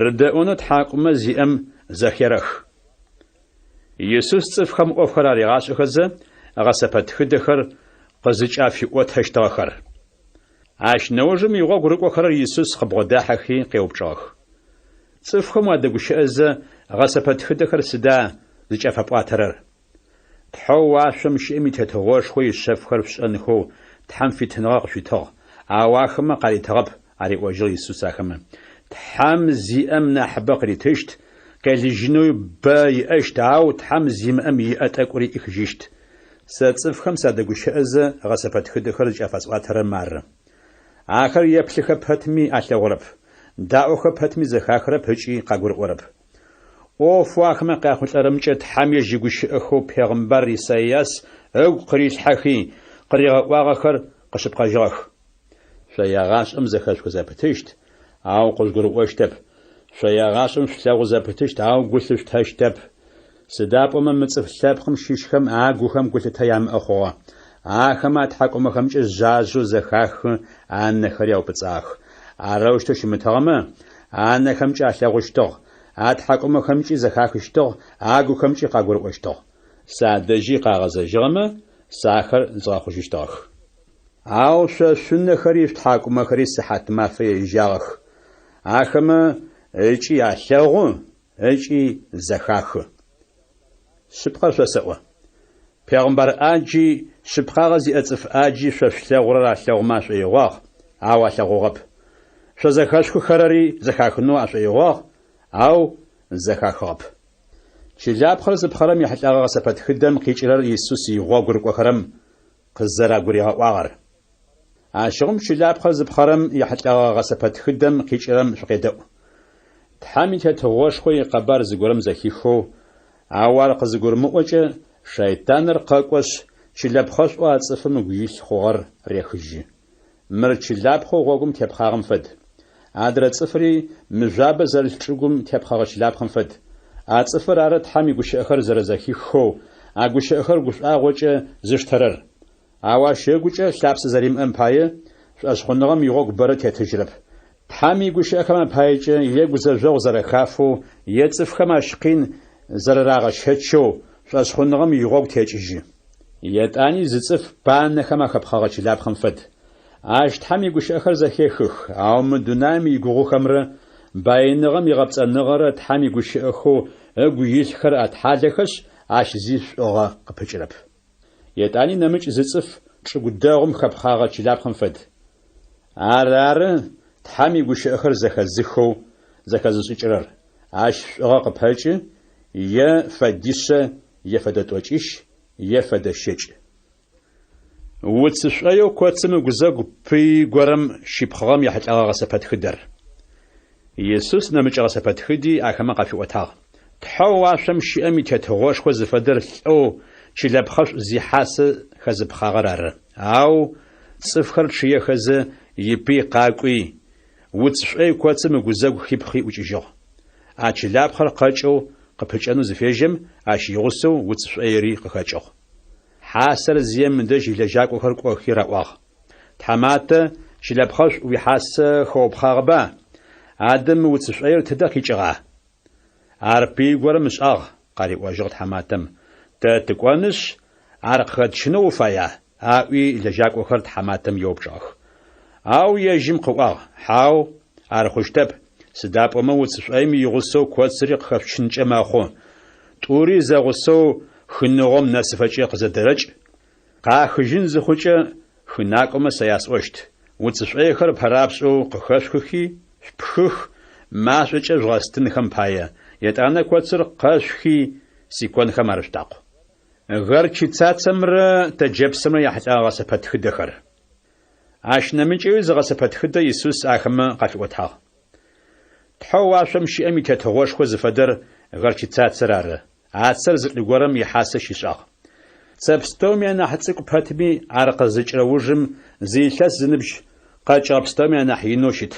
Рыдэӏонэу тхьакӏумэ зиӏэм зэхерэх. Исус цӏыфхэм ӏофхэр аригъашӏэхэзэ, гъэсэпэтхыдэхэр къызыкӏафиӏотэщтыгъэхэр. Ащ нэужым игъогу рыкӏохэрэр Исус къыбгъодахьэхи къеупчӏыгъэх. Цӏыфхэм уадэгущыӏэзэ, гъэсэпэтхыдэхэр сыда зыкӏафэпӏуатэрэр? Тхьэу уашъом щыӏэм и Тетыгъошхо ишъэфхэр шъушӏэнхэу Тхьэм фитыныгъэ къышъуитыгъ, ау ахэмэ къаритыгъэп, ариӏожьыгъ Исус ахэмэ. Тхьэм зиӏэм нахьыбэ къыритыщт, къелыжьынэуи бэ иӏэщт, ау Тхьэм зимыӏэм иӏэ тӏэкӏури ӏихыжьыщт. Сэ цӏыфхэм садэгущыӏэзэ, гъэсэпэтхыдэхэр зыкӏафэсӏуатэрэр мары. Ахэр еплъыхэ пэтми алъэгъурэп, даӏохэ пэтми зэхахырэп ыкӏи къагурыӏорэп. ӏофэу ахэмэ къяхъулӏэрэмкӏэ Тхьэм ежь игущыӏэхэу пегъымбар Исайас ыгу къырилъхьэхи, къыригъэӏуагъэхэр къэшъыпкъэжьыгъэх. Шъо егъашӏэм зэхэшъухы зэпытыщт, ау къыжъугурыӏощтэп, шъо егъашӏэм шъулъэгъу зэпытыщт, ау гу лъышъутэщтэп. Сыда пӏомэ мы цӏыф лъэпкъым щыщхэм агухэм гулъытэ ямыӏэ хъугъэ. Ахэмэ атхьакӏумэхэмкӏэ жъажъэу зэхахы, анэхэри аупӏыцӏагъэх. Арэущтэу щымытыгъэмэ, анэхэмкӏэ алъэгъущтыгъ, атхьакӏумэхэмкӏи зэхахыщтыгъ, агухэмкӏи къагурыӏощтыгъ. Садэжьи къагъэзэжьыгъэмэ, сэ ахэр згъэхъужьыщтыгъэх. Ау шъо шъунэхэри шъутхьакӏумэхэри сыхьатмафэ ежьагъэх. Ахэмэ ыкӏи алъэгъу, ыкӏи зэхахы. Шъыпкъэр шъосэӏо. Пегъымбар ӏаджи, шъыпкъагъэ зиӏэ цӏыф ӏаджи шъо шъулъэгъурэр алъэгъумэ ашӏоигъуагъ, ау алъэгъугъэп. Шъо зэхэшъухыхэрэри зэхахынэу ашӏоигъуагъ, ау зэхахыгъэп. Чылапхъэр зыпхъэрэм ехьылӏэгъэ гъэсэпэтхыдэм къикӏырэр Исус игъогу рыкӏохэрэм къызэрагуригъэӏуагъэр. Ащыгъум чылапхъэр зыпхъэрэм ехьылӏэгъэ гъэсэпэтхыдэм къикӏырэм шъукъедэӏу. Тхьэм и Тетыгъошхо икъэбар зыгорэм зэхихэу, ау ар къызыгурымыӏокӏэ, шэйтаныр къэкӏошъ, чылэпхъэшӏоу а цӏыфым ыгу илъ хъугъэр рехыжьы. Мыр чылапхъэу гъогум тепхъагъэм фэд. Адрэ цӏыфри мыжъуабэ зэрылъ чӏыгум тепхъэгъэ чылапхъэм фэд. А цӏыфыр ары Тхьэм игущыӏэхэр зэрэзэхихэу, а гущыӏэхэр гушӏуагъокӏэ зыштэрэр. Ау ащ ыгукӏэ лъапсэ зэримыӏэм пае, шӏошъхъуныгъэм игъогу бэрэ тетыжьрэп. Тхьэм игущыӏэхэм апаекӏэ е гузэжъогъу зэрэхафэу, е цӏыфхэм ащ къин зэрэрагъэщэчэу, шӏошъхъуныгъэм игъогу текӏыжьы. Етӏани зы цӏыф банэхэм ахэпхъэгъэ чылапхъэм фэд. Ащ Тхьэм игущыӏэхэр зэхехых, ау мы дунаим игугъухэмрэ баиныгъэм игъэпцӏэныгъэрэ Тхьэм игущыӏэхэу ыгу илъхэр атхьалэхэшъ, ащ зи шӏугъэ къыпыкӏырэп. Етӏани нэмыкӏ зы цӏыф чӏыгу дэгъум хэпхъагъэ чылапхъэм фэд. Ар ары Тхьэм игущыӏэхэр зэхэзыхэу зэхэзышӏыкӏырэр. Ащ шӏугъэ къыпэкӏы, е фэдишъэ, е фэдэ тӏокӏищ, е фэдэ щэкӏ. Уц шӏоеу коцым ыгузэгу пыи горэм щипхъыгъэм ехьылӏэгъэ гъэсэпэтхыдэр. Исус нэмыкӏ гъэсэпэтхыди ахэмэ къафиӏотагъ. Тхьэу уашъом щыӏэм и Тетыгъошхо зыфэдэр лӏэу чылэпхъэшӏу зихьасэ хэзыпхъагъэр ары. Ау цӏыфхэр чъыехэзэ, ипый къакӏуи, уц шӏой коцым ыгузэгу хипхъи ӏукӏыжьыгъ. А чылапхъэр къэкӏэу къыпыкӏэнэу зыфежьэм, ащ игъусэу уц шӏоири къыхэкӏыгъ. Хьасэр зием ыдэжь илэжьакӏохэр кӏохи раӏуагъ. Тхьаматэ, чылэпхъэшӏу уихьасэ хэупхъагъэба? Адэ мы уц шӏоир тыдэ къикӏыгъа? Ар пый горэм ышӏагъ, къариӏожьыгъ тхьаматэм. Тэ тыкӏонышъ, ар къыхэтчынэу уфая? аӏуи лэжьакӏохэр тхьаматэм еупчӏыгъэх. Ау ежьым къыӏуагъ, Хьау, ар хъущтэп, сыда пӏомэ уц шӏоим игъусэу коцыри къыхэшъучынкӏэ мэхъу. Тӏури зэгъусэу хыныгъом нэсыфэкӏэ къызэдэрэкӏ, Къахыжьын зыхъукӏэ, хынакӏомэ сэ ясӏощт, уц шӏойхэр пэрапшӏэу къыхэшъухыхи, шъупхых, машӏокӏэ жъугъэстынхэм пае, етӏанэ коцыр къэшъухи, сиконхэм арышъутакъу. Горчицацэмрэ тэджэпсымрэ яхьылӏэгъэ гъэсэпэтхыдэхэр. Ащ нэмыкӏэуи зы гъэсэпэтхыдэ Исус ахэмэ къафиӏотагъ. Тхьэу уашъом щыӏэм и Тетыгъошхо зыфэдэр горчицацэр ары. А цэр зы лӏы горэм ихьасэ щишӏагъ. Цэ пстэуми анахь цӏыкӏу пэтми, ар къызыкӏырэ ужым зы илъэс зыныбжь къэкӏыгъэ пстэуми анахь инэу щыт.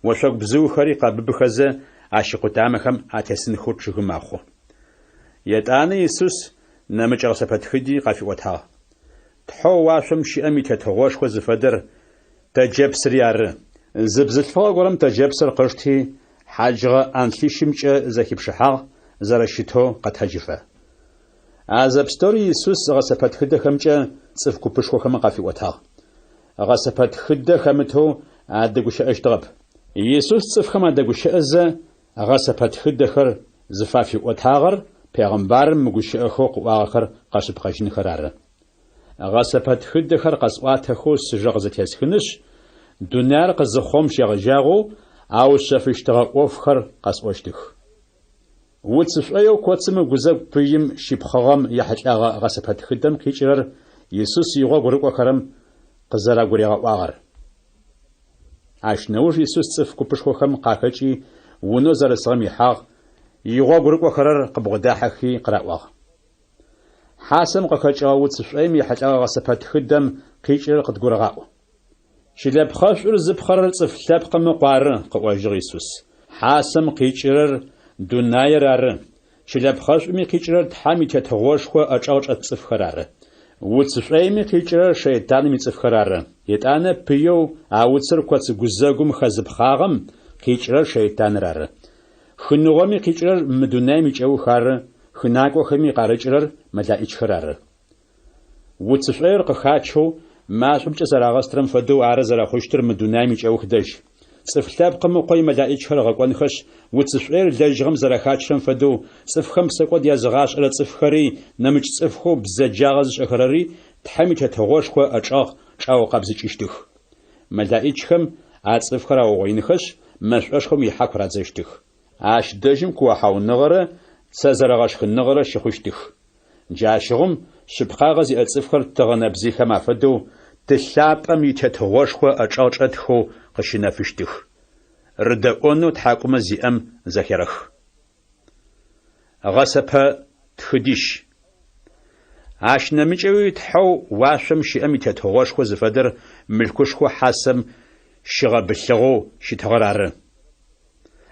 Ошъогу бзыухэри къэбыбыхэзэ, ащ икъутамэхэм атесынхэу чъыгы мэхъу. Етӏанэ Исус нэмыкӏ гъэсэпэтхыди къафиӏотагъ. Тхьэу уашъом щыӏэм и Тетыгъошхо зыфэдэр тэджэпсыри ары. Зы бзылъфыгъэ горэм тэджэпсыр къышти, хьаджыгъэ ӏанлъищымкӏэ зэхипшыхьагъ, зэрэщытэу къэтэджыфэ. А зэпстэури Исус гъэсэпэтхыдэхэмкӏэ цӏыф купышхохэм къафиӏотагъ. Гъэсэпэтхыдэ хэмытэу адэгущыӏэщтыгъэп. Исус цӏыфхэм адэгущыӏэзэ, гъэсэпэтхыдэхэр зыфафиӏотагъэр пегъымбарым мы гущыӏэхэу къыӏуагъэхэр къэшъыпкъэжьынхэр ары. Гъэсэпэтхыдэхэр къэсӏуатэхэу сыжэ къызэтесхынышъ, дунаир къызыхъугъэм щегъэжьагъэу аушъэфыщтыгъэ ӏофхэр къэсӏощтых. Уц шӏоеу коцым ыгузэгу пыим щипхъыгъэм ехьылӏэгъэ гъэсэпэтхыдэм къикӏырэр Исус игъогу рыкӏохэрэм къызэрагуригъэӏуагъэр. Ащ нэуж Исус цӏыф купышхохэм къахэкӏи, унэу зэрысыгъэм ихьагъ, игъогу рыкӏохэрэр къыбгъодахьэхи къыраӏуагъ. Хьасэм къыхэкӏыгъэ уц шӏоим ехьылӏэгъэ гъэсэпэтхыдэм къикӏырэр къыдгурыгъаӏу. Чылэпхъэшӏур зыпхъэрэр Цӏыф Лъэпкъым Ыкъу ары, къыӏожьыгъ Исус. Хьасэм къикӏырэр дунаир ары, чылэпхъэшӏуми къикӏырэр Тхьэм и Тетыгъошхо ӏэчӏэгъ чӏэт цӏыфхэр ары. Уц шӏоими къикӏырэр шэйтаным ицӏыфхэр ары. Етӏанэ пыеу а уцыр коц гузэгум хэзыпхъагъэм къикӏырэр шэйтаныр ары. Хыныгъоми къикӏырэр мы дунаим икӏэух ары, хынакӏохэми къарыкӏырэр мэлаӏичхэр ары. Уц шӏоир къыхачэу, машӏомкӏэ зэрагъэстырэм фэдэу ары зэрэхъущтыр мы дунаим икӏэух дэжь. Цӏыф Лъэпкъым Ыкъо имэлаӏичхэр ыгъэкӏонхэшъ, уц шӏоир лэжьыгъэм зэрэхачырэм фэдэу, цӏыфхэм псэкӏод языгъашӏэрэ цӏыфхэри, нэмыкӏ цӏыфхэу бзэджагъэ зышӏэхэрэри Тхьэм и Тетыгъошхо ыӏэчӏэгъ чӏаукъэбзыкӏыщтых. Мэлаӏичхэм а цӏыфхэр аугъоинхэшъ, мэшӏошхом ихьаку радзэщтых. Ащ дэжьым куохьауныгъэрэ цэ зэрэгъэшхыныгъэрэ щыхъущтых. Джащыгъум шъыпкъагъэ зиӏэ цӏыфхэр тыгъэ нэбзыйхэм афэдэу Ты лъапӏэм и Тетыгъошхо ӏэчӏэгъ чӏэтхэу къыщынэфыщтых. Рыдэӏонэу тхьакӏумэ зиӏэм зэхерэх. Гъэсэпэ тхыдищ. Ащ нэмыкӏэуи Тхьэу уашъом щыӏэм и Тетыгъошхо зыфэдэр мылъкушхо хьасэм щыгъэбылъыгъэу щытыгъэр ары.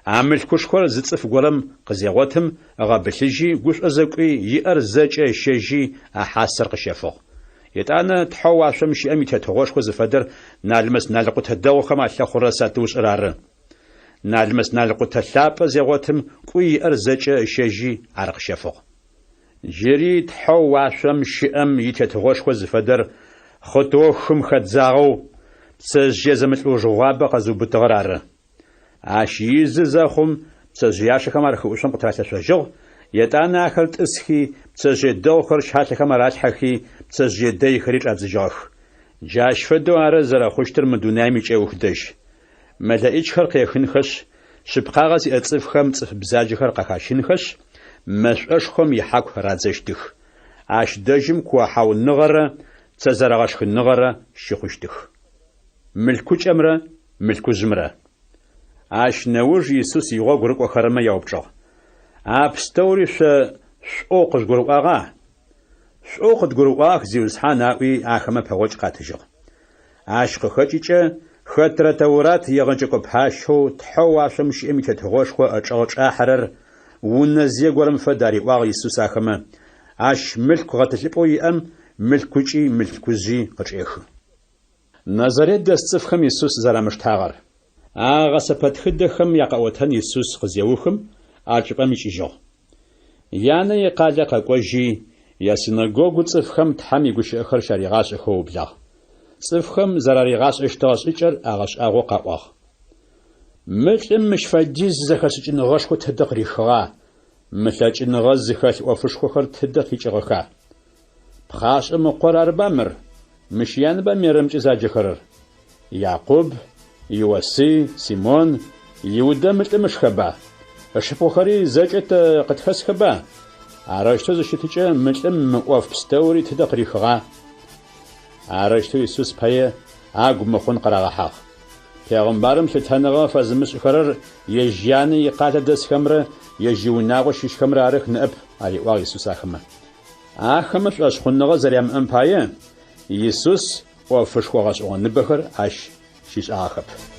А мылъкушхор зы цӏыф горэм къызегъотым, ыгъэбылъыжьи, гушӏозэ кӏуи, иӏэр зэкӏэ ыщэжьи, а хьасэр къыщэфыгъ. Етӏанэ Тхьэу уашъом щыӏэм и Тетыгъошхо зыфэдэр налмэс-налкъутэ дэгъухэм алъэхъурэ сатыушӏэр ары. Налмэс-налкъутэ лъапӏэ зегъотым, кӏуи иӏэр зэкӏэ ыщэжьи, ар къыщэфыгъ. Джыри Тхьэу уашъом щыӏэм и Тетыгъошхо зыфэдэр хъытыоу хым хэдзагъэу, пцэжъые зэмылӏэужыгъуабэ къэзыубытыгъэр ары. Ащ изы зэхъум, пцэжъыяшэхэм ар хыӏушъом къытыралъэшъожьыгъ, етӏанэ ахэр тӏысхи, пцэжъые дэгъухэр щалъэхэм аралъхьэхи, пцэжъые дэйхэри чӏадзыжьыгъэх. Джащ фэдэу ары зэрэхъущтыр мы дунаим икӏэух дэжь. Мэлэӏичхэр къехынхэшъ, шъыпкъагъэ зиӏэ цӏыфхэм цӏыф бзаджэхэр къахащынхэшъ, мэшӏошхом ихьаку радзэщтых. Ащ дэжьым куохьауныгъэрэ цэ зэрэгъэшхыныгъэрэ щыхъущтых. Мылъкукӏэмрэ мылъкужъымрэ. Ащ нэуж Исус игъогу рыкӏохэрэмэ яупчӏыгъ, А пстэури шъо шӏоу къыжъугурыӏуагъа? Шӏоу къыдгурыӏуагъ, Зиусхьан, аӏуи, ахэмэ пэгъокӏ къатыжьыгъ. Ащ къыхэкӏыкӏэ, хэтрэ Тэурат егъэджэкӏо пащэу Тхьэу уашъом щыӏэм и Тетыгъошхо ӏэчӏэгъ чӏахьэрэр унэзые горэм фэд, ариӏуагъ Исус ахэмэ, ащ мылъку гъэтӏылъыпӏэу иӏэм мылъкукӏи мылъкужъи къычӏехы. Назарет дэс цӏыфхэм Исус зэрамыштагъэр. А гъэсэпэтхыдэхэм якъэӏотэн Исус къызеухым, а чӏыпӏэм икӏыжьыгъ. Янэ икъалэ къэкӏожьи, ясинэгогу цӏыфхэм Тхьэм игущыӏэхэр щаригъашӏэхэу ыублагъ. Цӏыфхэм зэраригъашӏэщтыгъэ шӏыкӏэр агъэшӏагъоу къаӏуагъ. Мы лӏым мыщ фэдиз зэхэшӏыкӏыныгъэшхо тыдэ къырихыгъа, мы лъэкӏыныгъэ зыхэлъ ӏофышхохэр тыдэ къикӏыгъэха? Пхъашӏэм ыкъор арыба мыр? Мыщ янэба Мерэмкӏэ заджэхэрэр? Якъуб, Иосый, Симон, Иудэ мы лӏым ышхэба? Ышыпхъухэри зэкӏэ тэ къытхэсхэба? Арэущтэу зыщытыкӏэ, мы лӏым мы ӏоф пстэури тыдэ къырихыгъа? Арэущтэу Исус пае агу мыхъун къырагъэхьагъ. Пегъымбарым лъытэныгъэ фэзымышӏыхэрэр ежь янэ икъалэ дэсхэмрэ ежь иунагъо щыщхэмрэ арых ныӏэп, ариӏуагъ Исус ахэмэ. Ахэмэ шӏошъхъуныгъэ зэрямыӏэм пае, Исус ӏофышхо гъэшӏэгъоныбэхэр ащ щишӏагъэхэп.